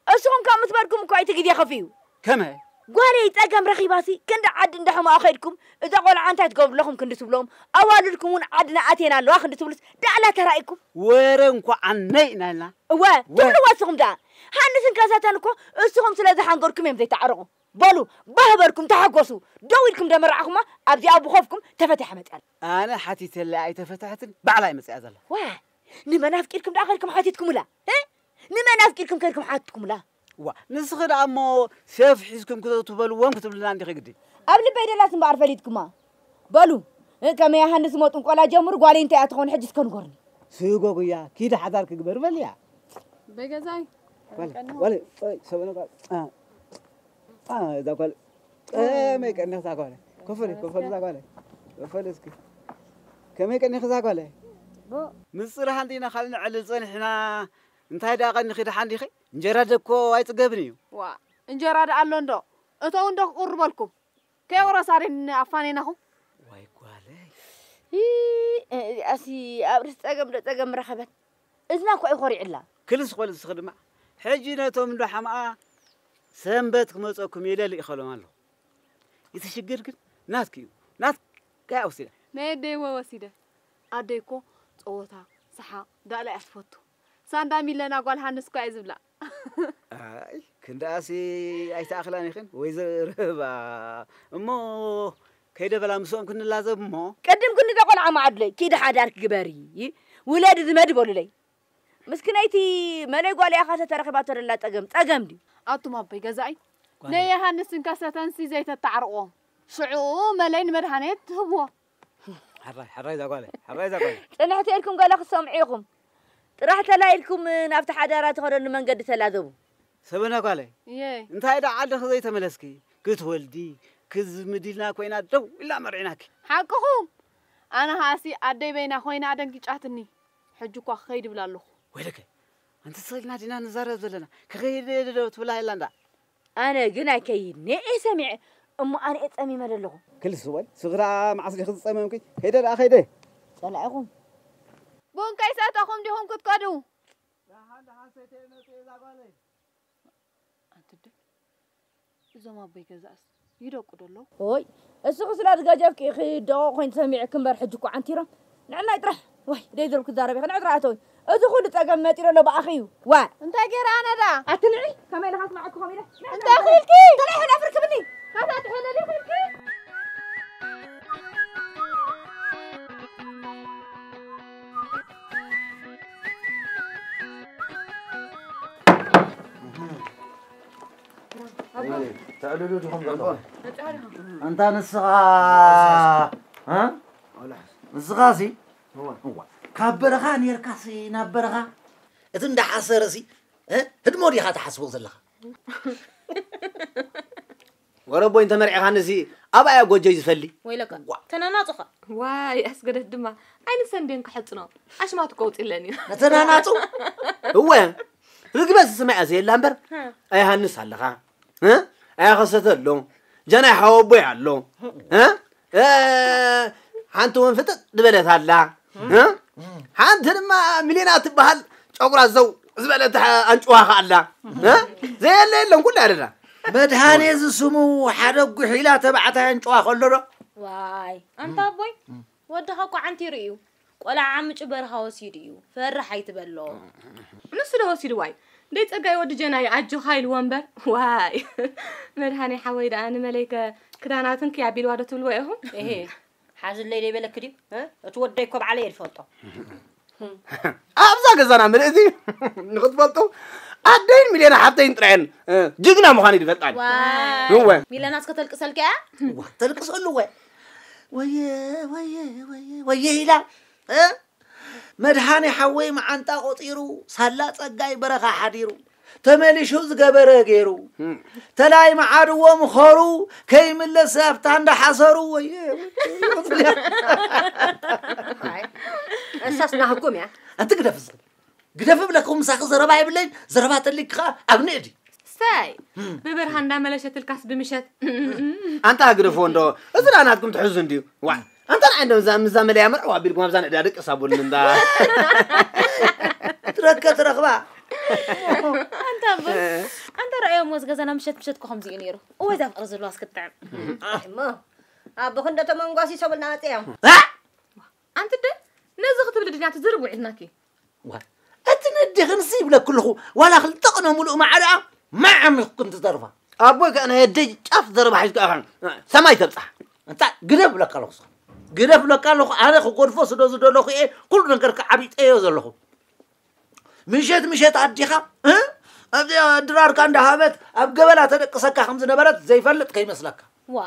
እስኹም ካብ ምስ በልኩም እኮ እቲ ግዜ ከፊኡ። ከመይ? ጓለይ ጸገም ረኺባሲ፣ ክንዲ ዓዲ እንዳ ሕማቑ ከይድኩም፣ እዛ ቆልዓ እንታይ ትገብሩ ኣለኹም ክንዲ ትብሎም፣ ኣዋልድኩም እውን ዓድና ኣትየን ኣለዋ ክንዲ ትብሉስ፣ ዳዕላ ተራኢኩም። ወረ እንኳዕ ኣነይ ኢና ኢልና። እወ፣ ወ- ትብልዎ እስኹም ደኣ። ሃንስን ከሰተን እኮ እስኹም ስለ ዝሓንገርኩም እዮም ዘይተዓረቑ። በሉ፣ ባህ በልኩም፣ ተሓጎሱ። ደው ኢልኩም ደመራዕኹማ፣ ኣብዚኣ ብኾፍኩም ተፈቲሓ መጺኣ ኣላ። ኣነ ሓቲተላ ኣይተፈትሐትን፣ ባዕላ እያ መጺኣ ዘላ። ዋ፣ ንመን ኣፍቂርኩም ደኣ ከድኩም ሓቲትኩምላ? እ? ንመን ኣፍቂርኩም ከድኩም ሓቲትኩምላ? ዋ፣ ንስኺ ደኣ እሞ ሴፍ ሒዝኩም ክተቱ በልዎም ክትብልና እንዲኺ ግዲ። ኣብ ልበይ ደላስ እምበኣር ፈሊጥኩማ። በሉ፣ እ፣ ከመይ ሃንስ እሞ ጥንቆላ ጀምሩ፣ ጓለይ እንታይ እያ ትኾን ሕጂ እስከ ንገሩኒ። ስጎጉያ፣ ኪዲ ሓዳር ክግበር በልያ። በገዛይ። ዋለ፣ ዋለ፣ ኦይ፣ ሰበነ ጓል። አ፣ አ፣ እዛ ጓል። ከመይ ቀኒኽ እዛ ጓለ? ኮፈሊ፣ ኮፈሊ እዛ ጓለ። ኮፈሊ እስኪ። ከመይ ቀኒኽ እዛ ጓለ? ጽቡቕ። ምጽራህ እንዲና ካልእ ነዕልል ጸኒሕና። እንታይ ደኣ ቀኒኺ ደሓን ዲኺ? እንጀራ ደኮ ኣይጽገብን እዩ። ዋ፣ እንጀራ ደኣ ኣሎ እንዶ? እተው እንዶ ክቁርበልኩም። ከየውረሳ ደን ኣፋኔናኹም? ዋይ ጓለይ። ይ-፣ እዚኣሲ ኣብ ርእሲ ጸገም ዶ ጸገም ረኸበት? እዝና እኮ እዩ ኮሪዕላ። ክልስ ኮል እስኺ ድማ። ሕጂ ነቶም እንዶ ሓምኣ ሰንበት ክመጸኩም ኢለ ልኢኸሎም ኣለኹ። እቲ ሽግር ግን ናትኪ እዩ። ናትካ እያ ወሲዳ። ናይ ኣደይ እወ ወሲደ። ኣደይ እኮ ጸወታ፣ ሰሓቕ፣ ዳእላ እያ ትፈቱ። ሳንዳ ሚለና ጓል ሃንስ እኳ እየ ዝብላ። ኣይ ክንደኣሲ ኣይተኣኽላን ኢኽን ወይዘሮ ርህባ። እሞ ከይደ በላ ምስኦም ክንላዘብ እሞ። ቅድም ክንደ ቆልዓ ማዕድለይ ኪዲ ሓዳርክ ግበሪ። ውለድ ዝመድ በሉለይ። ምስክነይቲ መለይ ጓል እያ ካሰ ተረኺባቶ ደላ ጸገም ጸገም ድዩ? ኣቱም ኣቦይ ገዛኢ፣ ናይ የሃንስን ከሰተንሲ ዘይተታዕርቆ ሽዑ መለይ ንመድሃኔት ትህብዎ። ሕራይ ሕራይ ዛጓለ ሕራይ ዛጓለ ጽንሕቲ ኢልኩም ገለ ክትሰምዑ ኢኹም። ጥራሕ ተላኢልኩም ናብቲ ሓዳራ ትኸደሉ መንገዲ ተላዘቡ። ሰበና ጓለይ የይ እንታይ ደኣ ዓድኺ ዘይተመለስኪ ክትወልዲ ክዝምድ ኢልና ኮይና ደው ኢልና መርዒናኪ ሓቅኹም ኣነ ኸኣሲ ኣደይ በይና ኮይና ኣደንጊጫትኒ ሕጂ እኳ ክኸይድ ይብላ ኣለኹ ወይለከ ኣንቲ ስቕ ኢልና ዲና ንዛረብ ዘለና ክኸይድ ዶ ትብላ የላ እንዳ ኣነ ግን ኣይከይድን እየ ሰሚዐ እሞ ኣነ እየ ጸሚመ ዘለኹ ክልስ ወይ ስኽራ መዓስ ዲኺ ዝጸመምኪ ከይደ ደኣ ከይደ ጸላኢኹም ቡን ከይሰተኹም ዲኹም ክትከዱ ኣንቲ ኣደ እዞም ኣቦይ ገዛእስ ይደቁ ዶ ኣለዉ ኦይ እስኺ ስለ ዝገጀፍኪ ኢኺ ደቑ ኮይን ሰሚዕኪ እምበር ሕጂ እኮ ዓንቲሮም ንዕናይ ጥራሕ ወይ ደይ ዝብል ክዛረብ ኢኺ ንዕጥራ ኣተዊ እዚ ኩሉ ጸገም መጺኡ ኣሎ ብኣኺ እዩ ዋ እንታይ ገይረ ኣነ ደኣ ኣቲ ንዒ ከመይ ኢለ ከስምዓኪ ከምኡ ኢለ እንታይ ኺልኪ ጥራሕ ኢለ ፍርክብኒ ካታ ትሕለሊ ኺልኪ ተዕልሉ ዲኹም ዘለኹም? ኣንታ ንስኻ ንስኻ ሲ ካብ በረኻ ኔርካ ሲ ናብ በረኻ እቲ እንዳሓሰረ ሲ ህድሞ ዲኻ ትሓስቦ ዘለኻ? ወረቦይ እንተመርዒኻንሲ ኣብኣ እያ ጎጆይ ዝፈሊ። ወይለካ ተናናጹኻ። ዋይ ኣስገደት ድማ ኣይንሰንድየን ክሕጽኖ ኣሽማቱ ከውጽለን እዩ። ነተናናጹ እወ ርግበ ዝስምዐ ዘየላ እምበር ኣያሃንስ ኣለኻ ኣያኸሰተ ኣሎ ጀናይ ሓወቦይ ኣሎ ሓንቲ እውን ፍጥጥ ዝበለት ኣላ ሓንቲ ድማ ሚሊና ትበሃል ጨጉራ ዘው ዝበለት ኣንጭዋ ከኣላ ዘየለ የለን ኩሉ ያደዳ መድሃኔ ዝስሙ ሓደ ጉሒላ ተባዕታይ ኣንጭዋ ከሎ ዶ ዋይ ኣንታ ኣቦይ ወድኻ እኮ ዓንቲሩ እዩ ቆልዓ ዓምጩ በረኻ ወሲዱ እዩ ፈርሕ ኣይትበሎ ንሱ ዶ ወሲድዋ እዩ ደይ ጸጋይ ወዲ ጀናይ ኣጆኻ ኢልዎ እምበር ዋይ መድሃኔ ሓወይ ደኣ ንመለይከ ክዳናትንኪ ኣቢልዋ ዶ ትብልዎ ኢኹም ሓዝለይ ደይበለኪ ድዩ እቲ ወደይ እኮ ባዕለይ እየ ዝፈልጦ ኣብዛ ገዛና ምልእቲ ንክትፈልጡ ኣደይን ሚልዮና ሓብተይን ጥራየን ጅግና ምዃን ይድፈልጣ እወ ሚለናስ ከተልቅሰልካ እያ ተልቅሰሉ ወ ወየ ወየ ወየ ወየ ኢላ መድሃኔ ሓወይ መዓንጣ ቆጺሩ ሳላ ጸጋይ በረኻ ሓዲሩ ተመሊሹ ዝገበረ ገይሩ ተላይ መዓድዎ ምኸሩ ከይምለስ ኣብታ እንዳሓሰሩ ወየ እሳስ ናህኩም እያ ኣንቲ ግደፍ ግደፍ እብለኩም ምሳኺ ዘረባ የብለይን ዘረባ ተሊክ ከዓ ኣብ ንእዲ ስታይ ብብርሃን እንዳመለሸትልካስ ብምሸት ኣንታ ግደፎ እንዶ እዚ ደኣ ናትኩም ትሕዙ እንድዩ ዋ ኣንተ ንዓይ እንዶ ምዛ ምዛ መለያ መርዓው ኣቢልኩም ኣብዛ ንዕዳ ደቂ ሳቡን እንዳ ትረከ ትረኽባ ኣንታ ኣቦ ኣንታ ረኣዮም ወዝ ገዛና ምሸት ምሸት ኮ ከምዚ እዩ ነይሩ እወ እዛ ፍቕሪ ዘለዋ እስክትጥዕም እሞ ኣቦ ክንደ ተመንጓሲ ሰብልና መፅዮም ኣንቲ ደ ነዚ ክትብል ድናት ዝርብ ውዒልናኪ እቲ ነዴኽንሲ ይብለኪ ኣለኹ ዋላ ክልተ ቅነ ሙሉእ ማዕረኣ ማዓም ኢኹክን ትተርፋ ኣቦይ ከኣ ናይ ኣደይ ጫፍ ዘረባ ሓይዝካ ኢኻ ሰማይ ተብጻሕ እንታ ግደፍ ብለካ ኣለኹ ግደፍ ብለካ ኣለኹ ኣነ ክጎድፎ ስዶ ዝደለኹ እየ ኩሉ ነገር ክዓቢጠዮ ዘለኹ ምሸት ምሸት ኣዲኻ ኣብዚኣ ድራርካ እንዳሃበት ኣብ ገበላ ተደቅሰካ ከም ዝነበረት ዘይፈልጥ ከይመስለካ ዋ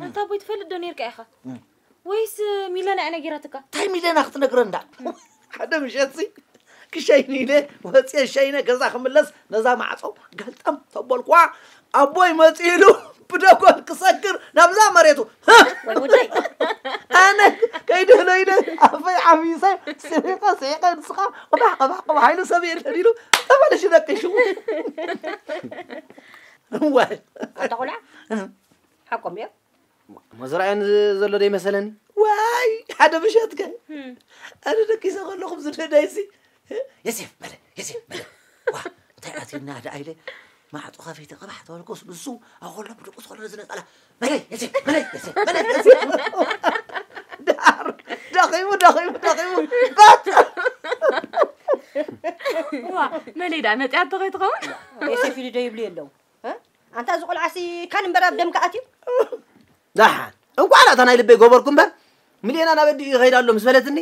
ኣንታ ኣቦይ ትፈልጥ ዶ ነርካ ኢኻ ወይስ ሚለና እያ ነጊራትካ እንታይ ሚለና ክትነግረና ሓደ ምሸትሲ ክሸይን ኢለ ወፅየ ሸይነ ገዛ ክምለስ ነዛ ማዕፆ ገልጠም ተበልኩዋ ኣቦይ መፂሉ ብደጎል ክሰግር ናብዛ መሬቱ ኣነ ከይድህሎ ኢለ ኣፈይ ዓብሰ ስሒቀ ስሒቀ ንስኻ ቅባሕ ቅባሕ ቅባሕ ኢሉ ሰብ የለን ኢሉ ተመለሽ ደቂሹ ዋይ ኣታ ቆልዓ ሓቆም እዮም መዝራእያን ዘሎ ዶ ይመሰለኒ ዋይ ሓደ ምሸትከ ኣነ ደቂሰ ከለኹም ዝደዳይሲ የሴፍ በለ የሴፍ በለ ዋ እንታይ ኣትዩና ደኣ ኢለ ማዕጾ ከፊተ ቅባሕ ተበልኩስ ንሱ ኣኾሎም ድቁስ ኾሎ ዝነጸላ መለይ የሴ መለይ የሴ መለይ የሴ ዳር ደኺሙ ደኺሙ ደኺሙ ባጥ ዋ መለይ ዳ መፅያ ተኸይ ትኸውን የሴፍ ኢሉ ዶ ይብሉ የለዉ ኣንታ እዚ ቆልዓሲ ካን እምበር ኣብ ደምካ ኣትዩ ደሓን እንኳዕ ናታ ናይ ልበይ ገበርኩ እምበር ሚልዮና ናብ ኣዲኡ ይኸይድ ኣሎ ምስ በለትኒ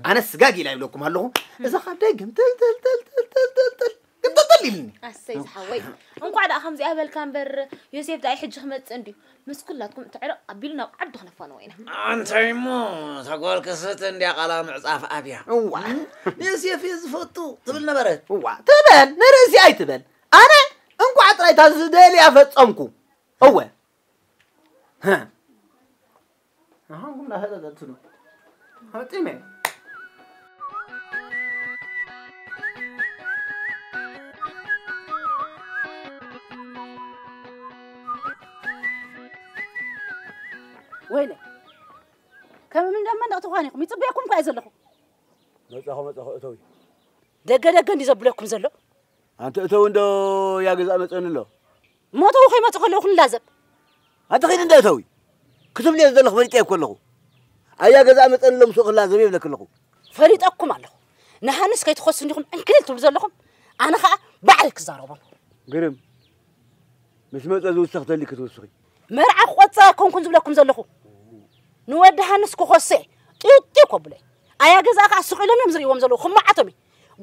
ኣነ ስጋግ ኢላ ይብለኩም ኣለኹ እዛ ካብ ደይ ግምጥልጥልጥልጥልጥልጥል ግምጥልጥል ኢልኒ ኣሰይ ዝሓወይ እንኳዕ ደኣ ከምዚኣ በልካ እምበር ዮሴፍ ደኣ ሕጂ ክመፅእ እንድዩ ምስ ኩላትኩም ትዕርቕ ኣቢሉ ናብ ዓዱ ክነፋንዎ ኢና እንታይ እሞ ተጓል ክስት እንድያ ቃላ ምዕፃፍ ኣብያ እዋ ንዮሴፍ እየ ዝፈቱ ትብል ነበረት እዋ ትበል ንርእሲ ኣይትበል ኣነ እንኳዕ ጥራይ እታ ዝደልያ ፈጸምኩ እወ ንሓንኩም እናፈጠጠትሉ ፈጢመ ወይለ ከም ምን ደማ እንዳቕትኳን ኢኹም ይፅበየኩም እኳ እየ ዘለኹ መጻኹ መጻኹ እተዊ ደገ ደገ እንዲ ዘብለኩም ዘሎ ኣንቲ እተዊ እንዶ ያገዛ መጸኒ ኣሎ ሞተው ከይመፁ ከለዉ ክንላዘብ ኣንቲ ኺድ እንደ እተዊ ክትብልዮ ዘለኹ ፈሊጠ እኮ ኣለኹ ኣያ ገዛ መጸኒ ኣሎ ምስኡ ክላዘብ የብለክ ኣለኹ ፈሊጠኩም ኣለኹ ንሃንስ ከይትኸሱ እንዲኹም ዕንክሊል ትብሉ ዘለኹም ኣነ ኸዓ ባዕለይ ክዛረቦም ግርም ምስ መጸ ዝውሰኽ ተሊ ክትውስኺ መርዓ ክቆጽ ኣይኮንኩን ዝብለኩም ዘለኹ ንወዲ ሃንስ ክኾሰ ጢውጢው ከብሎ ኣያ ገዛ ከዓ ስቕ ኢሎም እዮም ዝርእዎም ዘለዉ ክመዓቶም እዩ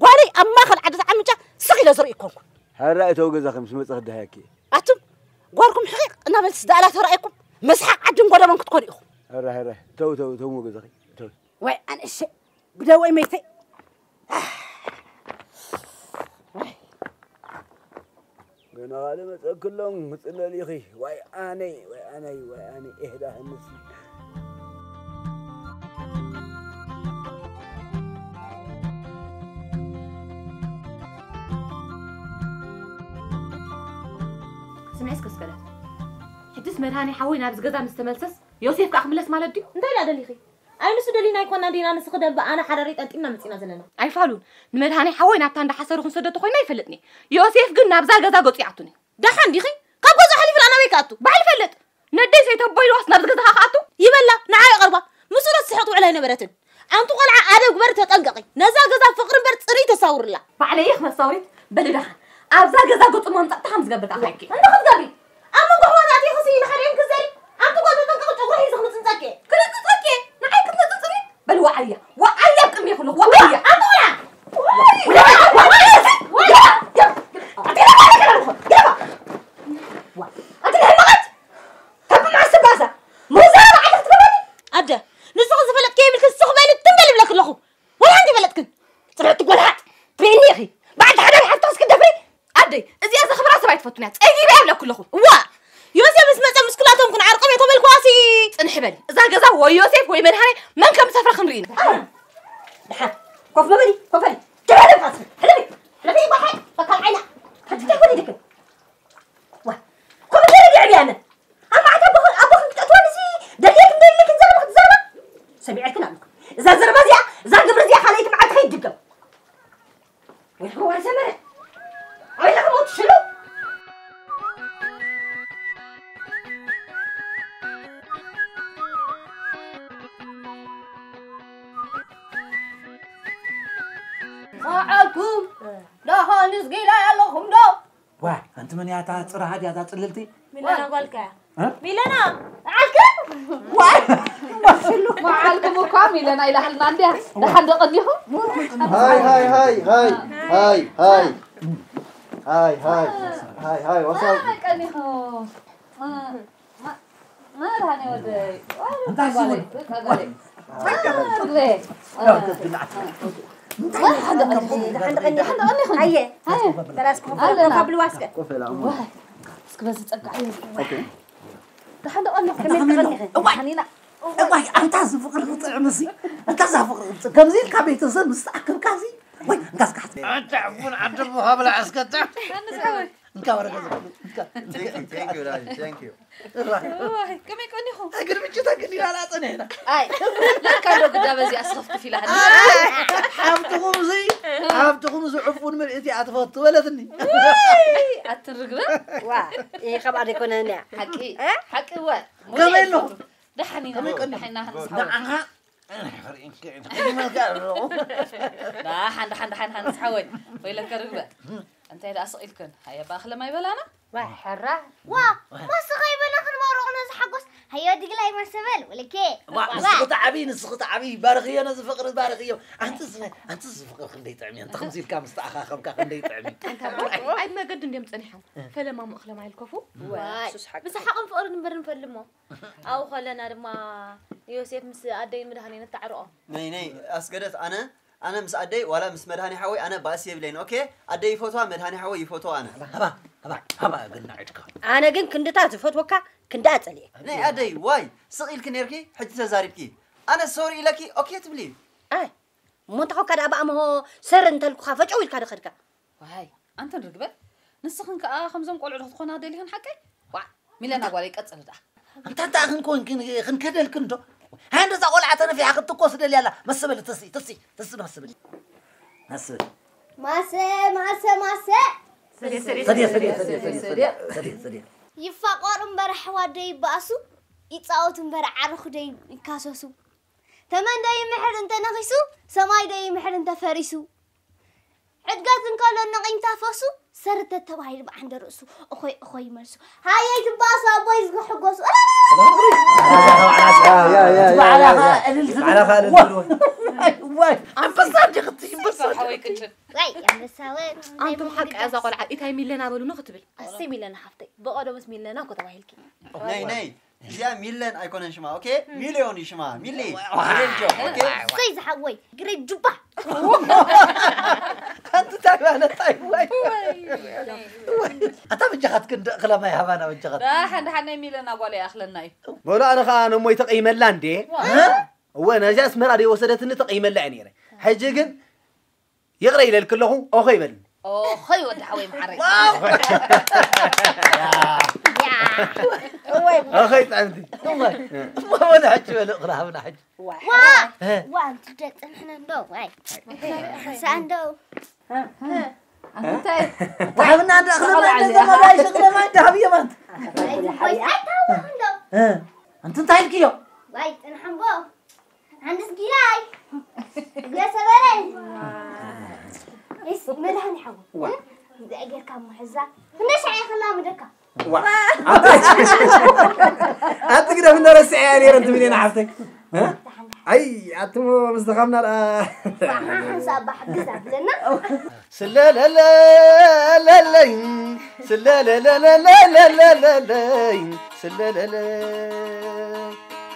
ጓለይ ኣብ ማእኸል ዓዲ ተዓሚጫ ስቕ ኢለ ዝርኢ ኮንኩ ሕራይ እተው ገዛኺ ምስ መጸ ክደሃየኪ እየ ኣቱም ጓልኩም ሕቒቕ እናበልትስ ደኣላ ተራእየኩም መስሓቕ ዓድን ጎደቦን ክትኮኑ ኢኹም ሕራይ ሕራይ እተው እተው እተው ገዛኺ እተው ወይ ኣንእሸ ግደወይ መይተይ ገና ካልእ መጸክሎም ምጽለል ኢኺ ዋይ ኣነይ ዋይ ኣነይ ዋይ ኣነይ ኤህዳ ህንሲ ስምዒ እስከ እስከ ሕጅስ መድሃኒ ሓወይ ናብዚ ገዛ ምስ ተመልሰስ ዮሴፍ ከዓ ክምለስ ማለት ድዩ እንታይ ደኣ ደሊኺ ኣይ ንሱ ደሊና ኣይኮና ዲና ንስኺ ደንበ ኣነ ሓዳረይ ጠንጢና መፂና ዘለና ኣይፋሉን ንመድሃኒ ሓወይ ናብታ እንዳሓሰሩ ክንሰዶ ተኮይና ይፈልጥኒ ዮሴፍ ግን ናብዛ ገዛ ገፁ ይኣቱኒ ደሓን ዲኺ ካብ ገዛ ሓሊፉ ደኣ ናበይ ክኣቱ ባዕሉ ይፈልጥ ነደይ ሰይተቦ ኢልዋስ ናብዚ ገዛኻ ክኣቱ ይበላ ንዓይ ቀርባ ምስኡ ዶ ትስሕቕ ትውዕል ኣይነበረትን ኣንቲ ቆልዓ ኣደብ ግበሪ ተጠንቀቒ ነዛ ገዛ ፍቕሪ እምበር ፅርይ ተሳውርላ ባዕለይ እየ ክመሳውሪት በሊ ደሓን ኣብዛ ገዛ ገፁ መምፃእታ ከም ዝገብር ደኣ ካይኪ እንታይ ክትገብሪ ኣብ መንጎ ኣሕዋት ኣትየ ክስይ ንሓደኦም ክዘሪ ኣብቲ ጓል ተጠንቀቒ ጨጉሪ ሒዘ ክምፅንፀኪ እየ ክምፅንፀኪ እየ ንዓይ ክትምፅንፅኒ በሊ ዋዓያ ዋዓያ ኣብ ቅድሚ ኩሉ ዋዓያ ኣንቲ ቆልዓ ኣንቲ ናይ ሕመቐት ካብ መዓስ ትባዛ መውዛራ ባዕልኻ ትገብረኒ ኣደ ንስኺ ዝፈለጥኪ የብልክን ስኽ በሊ ትም በሊ ይብለኪ ኣለኹ ወላ ሓንቲ ይፈለጥክን ጽንዕቲ ጎልሓጥ ትርእኒ ኢኺ በዓልቲ ሓዳር ሓፍትኽስ ክትደፍሪ ኣደይ እዚኣ ዘኽብራ ሰብ ኣይትፈቱን እያ ጸጊበ እያ ብለኩ ኣለኹ እዋ ዮሴፍ ምስ መጸ ምስ ኩላቶም ክንዓርቆም እየ ተበልኩዋሲ ጽንሒ በሊ እዛ ገዛ ወይ ዮሴፍ ወይ መድሃኔ መን ከም ዝሰፍራ ክንርኢ ኢና ደሓን ኮፍ በሊ ኮፍ በሊ ትበለ ፋስ ሕለፊ ሕለፊ ባሓይ በካል ዓይና ሓንቲ ተይኮን ይድክም ዋ ኮፍ በሊ ይዕብያነ ኣብ መዓት ኣቦኽን ኣቦኽን ክትእትወኒ ሲ ደልየክን ደልየክን ዘረባ ክትዘረባ ሰሚዐክን ኣለኩ እዛ ዘረባ እዚኣ እዛ ግብሪ እዚኣ ካልኣይቲ መዓልቲ ከይትድገም ወይ ኸዋ ሰመረ ወይ ለኽሞት ሽሉ መዓልኩም ደሃንስ ጊላ ኣለኹም ዶ ዋ ኣንቲ መን እያ እታ ጽራሃት እያ እዛ ጽልልቲ ሚለና ጓልካ እያ ሚለና መዓልኩም እኳ ሚለና ኢላሃልና እንድያ ደሓን ዶ ቀኒኹ ሃይ ሃይ ሃይ ሃይ ሃይ ሃይ ሃይ ሃይ ሃይ ሃይ ወሳ ቀኒኹ መድሃኔ ወደይ እንታይ ጓለይ በቃ ጓለይ እዋይ ኣንታ እዚ ፍቅሪ ክጥዕምሲ ኣንታ እዛ ፍቅሪ ክጥዕም ከምዚ ኢልካ ቤተሰብ ምስ ተኣከብካ እዚ ወይ እንካ ስካሕት ኣንታ ቡን ዓዲ ብኸብላ ኣስከታ እንካ ወረቀት ዝብሉ፣ እንካ። Thank you, thank you, Daddy, thank you. እዋይ፣ ከመይ ቀኒኹም? ግድምጭታ ግን ኢና ላጸነ ኢና። ኣይ ለካ ዶ ግዳ በዚኣ ስኸፍክፍ ኢላሃኒ። ሓብትኹም እዚ ሓብትኹም እዚ ዕፉን ምልእቲ ኣትፈቱ በለትኒ። ኣትን ርግበ ዋ ይህ ከምኣ ዘይኮነን እያ ሓቂ እ? ሓቂ እወ ከመይ ኣለኹም? ደሓን ኢና ከመይ ቀኒኹም? ደሓን ኢና ሓንስ ንዓኻ ሓወይ ደሓን ደሓን ደሓን ሓንስ ሓወይ ወይለከ ርግበ እንታይ ደኣ ስቕ ኢልክን ሃየ ባእኽለ ማይ በላና ዋ ሕራ ዋ ማስኻ ይበላ ክንባሮ ነዚ ሓጎስ ሃዮ ድግላይ ማሰበል ወለኬ ዋ ንስኺ ተዓቢ ንስኺ ተዓቢ ባርኽዮ ነዚ ፍቕሪ ባርኽዮ ኣንቲ ዝነ ኣንቲ እዚ ፍቕሪ ክንደይ ጥዕሚ ኣንቲ ከምዚ ኢልካ ምስ ተኣኻኸብካ ክንደይ ጥዕሚ ኣይ መገዲ እንዲም ጸኒሖም ፈለማ ምእኽለ ማይ ልከፉ ዋይ ሱስ ሓቂ ብሰሓቕን ፍቕርን እምበር ንፈልሞ ኣብኡ ከለና ድማ ዮሴፍ ምስ ኣደይ ምድሃን ነተዓርቆም ነይ ነይ ኣስገደት ኣነ ኣነ ምስ ኣደይ ዋላ ምስ መድሃኒ ሓወይ ኣነ ባእሲ የብለይን ኦኬ ኣደይ ይፈትዋ መድሃኒ ሓወይ ይፈትዋ ኣነ ሃባ ሃባ ሃባ ግና ዕድካ ኣነ ግን ክንድታ ዝፈትወካ ክንዳ ጸልየ ናይ ኣደይ ዋይ ስቕ ኢልኪ ነርኪ ሕጂ ተዛሪብኪ ኣነ ሶሪ ኢለኪ ኦኬ ትብሊ ኣይ እሞ እንተ ኾንካ ደኣ ብኣምሆ ሰር እንተልኩኻ ፈጨው ኢልካ ደኸድካ ዋይ ኣንተን ርግበ ንስኽን ከኣ ከምዞም ቆልዑ ዶ ክትኾና ደሊኽን ሓቀይ ዋ ሚለና ጓለይ ቀጽል ደኣ ኣንታ እንታ ክንኮን ክንከደልክን ዶ ሃንደዛ ቆልዓ ተነፊሓ ክትኮስ ደልያ ኣላ መሰበል ተሲ ተሲ ተሲ መሰበል መሰበል ማሰ ማሰ ማሰ ሰድየ ሰድየ ሰድየ ሰድየ ሰድየ ሰድየ ይፋቆር እምበር ኣሕዋት ዶ ይበኣሱ ይፃወቱ እምበር ዓርኹ ዶ ይካሰሱ ተመን ዶ ይምሕር እንተነኺሱ ሰማይ ዶ ይምሕር እንተፈሪሱ ዕድጋት እንከሎ ነቒንታ ፈሱ ሰር ተተባሂሉ ብዓንደ ርእሱ እኾይ እኾይ ይመልሱ ሃየይ ትባእሱ ኣቦይ ዝክሕጎሱ ባዕላኻ እልል ዝብል ባዕላኻ እልል ዝብል። ዋይ ኣንበሳ እንዲ ክትይበሳ ሓወይ ቅጭን ወይ ኣንበሳ ወይ ኣንቱም ሓቂ እዛ ቆልዓ ኢታይ ሚለና በሉኒ ክትብል ኣሰይ ሚለና ሓፍተይ ብቐደሙስ ሚለና እኮ ተባሂልኪ ነይ ነይ እዚኣ ሚለን ኣይኮነን ሽማ ኦኬ ሚልዮን እዩ ሽማ ሚሊ ግሬት ጆብ ኦኬ ሰይ ዝሓወይ ግሬት ጁባ ኣንቲ እንታይ ማለት ኣይ ዋይ ኣታ በጃኻትክን ደእኽላ ማይ ሃባና በጃኻት ደሓን ደሓን ናይ ሚለና ጓል ይኣኽለና እዩ በሉ ኣነ ኸዓ ነሞይ ተቐይመላ እንዴ እወ ነዚኣ ኣስመራ ደይ ወሰደትኒ ተቐይመላ እየ ነይረ ሕጂ ግን ይቕረ ኢለልክ ኣለኹ ኦኸ ይበልኒ ኦኸይ ወዲ ሓወይ መዓረይ ኦኸይ ጥዕምቲ ወደ ሕጂ በለ እኽላ ሃብና ሕጂ ዋ ዋ ኣንቲ ደፀንሕና እንዶ ዋይ ሓንሳ እንዶ እንታይ ተሃብና እንዳ እኽላ ማይ እንዳ ማይ ሸቕለ ማይ እንዳ ሃብዮ ማለት ወይ ኣይታወቕ እንዶ ኣንቲ እንታይ ኢልክዮ ዋይ ፅንሓምቦ ሓንስ ጊላይ እግረ ሰበረይ ስ መድሃኒ ሓወ እዚኣ ጌርካ እሞ ሕዛ ክንደይ ሻዕ ይኽላ ምደካ ኣቲ ግደፍ እንደረስዐ እያ ነይረ እንት ሚሊዮን ሓፍተይ ኣይ ኣትሞ ምስ ደኻምና ደኣ ሓንሳ ኣባ ሓግዝ ኣብለና ስለለለለለይ ስለለለለለለለይ ስለለለ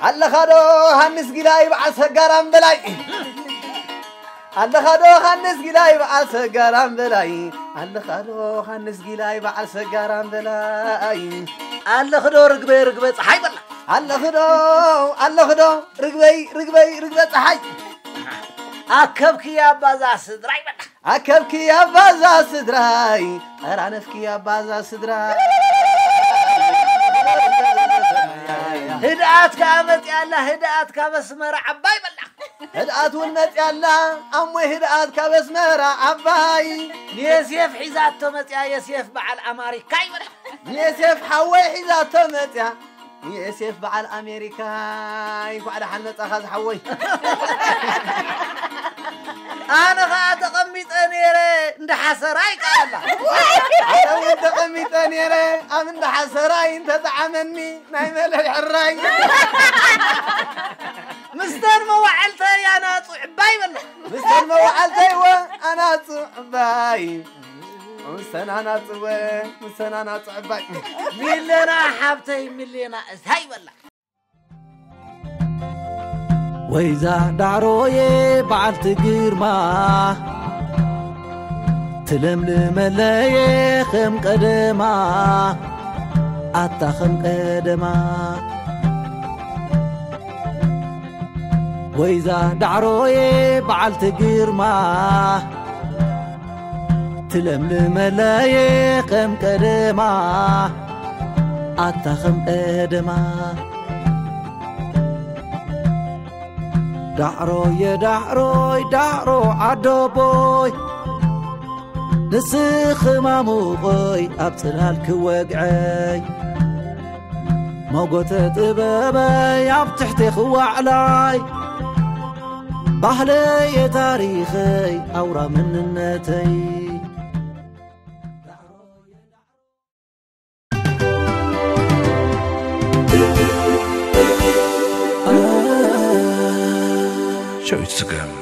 ኣለኻዶ ሃንስ ጊላይ በዓል ሰጋራም በላይ ኣለኻዶ ሃንስ ጊላይ በዓል ሰጋራም በላይ ኣለኻዶ ሃንስ ጊላይ በዓል ሰጋራም በላይ ኣለኽዶ ርግበ ርግበ ፀሓይ በላ ኣለኽዶ ኣለኽዶ ርግበይ ርግበይ ርግበ ፀሓይ ኣከብኪ ኣባዛ ስድራይ በላ ኣከብኪ ኣባዛ ስድራይ ጠራነፍኪ ኣባዛ ስድራይ ህድኣት ከዓ መፅኣላ ህድኣት ካብ ኣስመራ ዓባይ በላ ህድኣት እውን መፅኣላ ኣሞይ ህድኣት ካብ ኣስመራ ዓባይ ንየሴፍ ሒዛቶ መፅኣ የሴፍ በዓል ኣማሪካ ይበላ ንየሴፍ ሓወይ ሒዛቶ መፅኣ ንኤሴፍ በዓል ኣሜሪካ እንኳዕ ደሓን መጻኻ ዝሓወይ ኣነ ኸዓ ተቐሚጠ ነይረ እንዳሓሰራይ ቃላ ኣነ እውን ተቐሚጠ ነይረ ኣብ እንዳሓሰራይ እንተጠዓመኒ ናይ መለይ ሕራይ ምስተን መዋዕልተይ ኣናጹ ዕባይ በላ ምስተን መዋዕልተይ ወ ኣናጹ ዕባይ ምስተን ኣናጹ ወ ምስተን ኣናጹ ዕባይ ሚለና ሓብተይ ሚለና እታይ በላ ወይዛ ዳዕሮየ በዓልቲ ግርማ ትለምልመለየ ከም ቀደማ ኣታ ከም ቀደማ ወይዛ ዳዕሮየ በዓልቲ ግርማ ትለምልመለየ ከም ቀደማ ኣታ ከም ቀደማ ዳዕሮየ ዳዕሮይ ዳዕሮ ዓዶቦይ ንስኺ ማሙቐይ ኣብ ጽላል ክወግዐይ ሞጎተ ጥበበይ ኣብ ትሕቲ ክዋዕላይ ባህለየ ታሪኸይ ኣውራ መንነተይ ሸዊት ስገም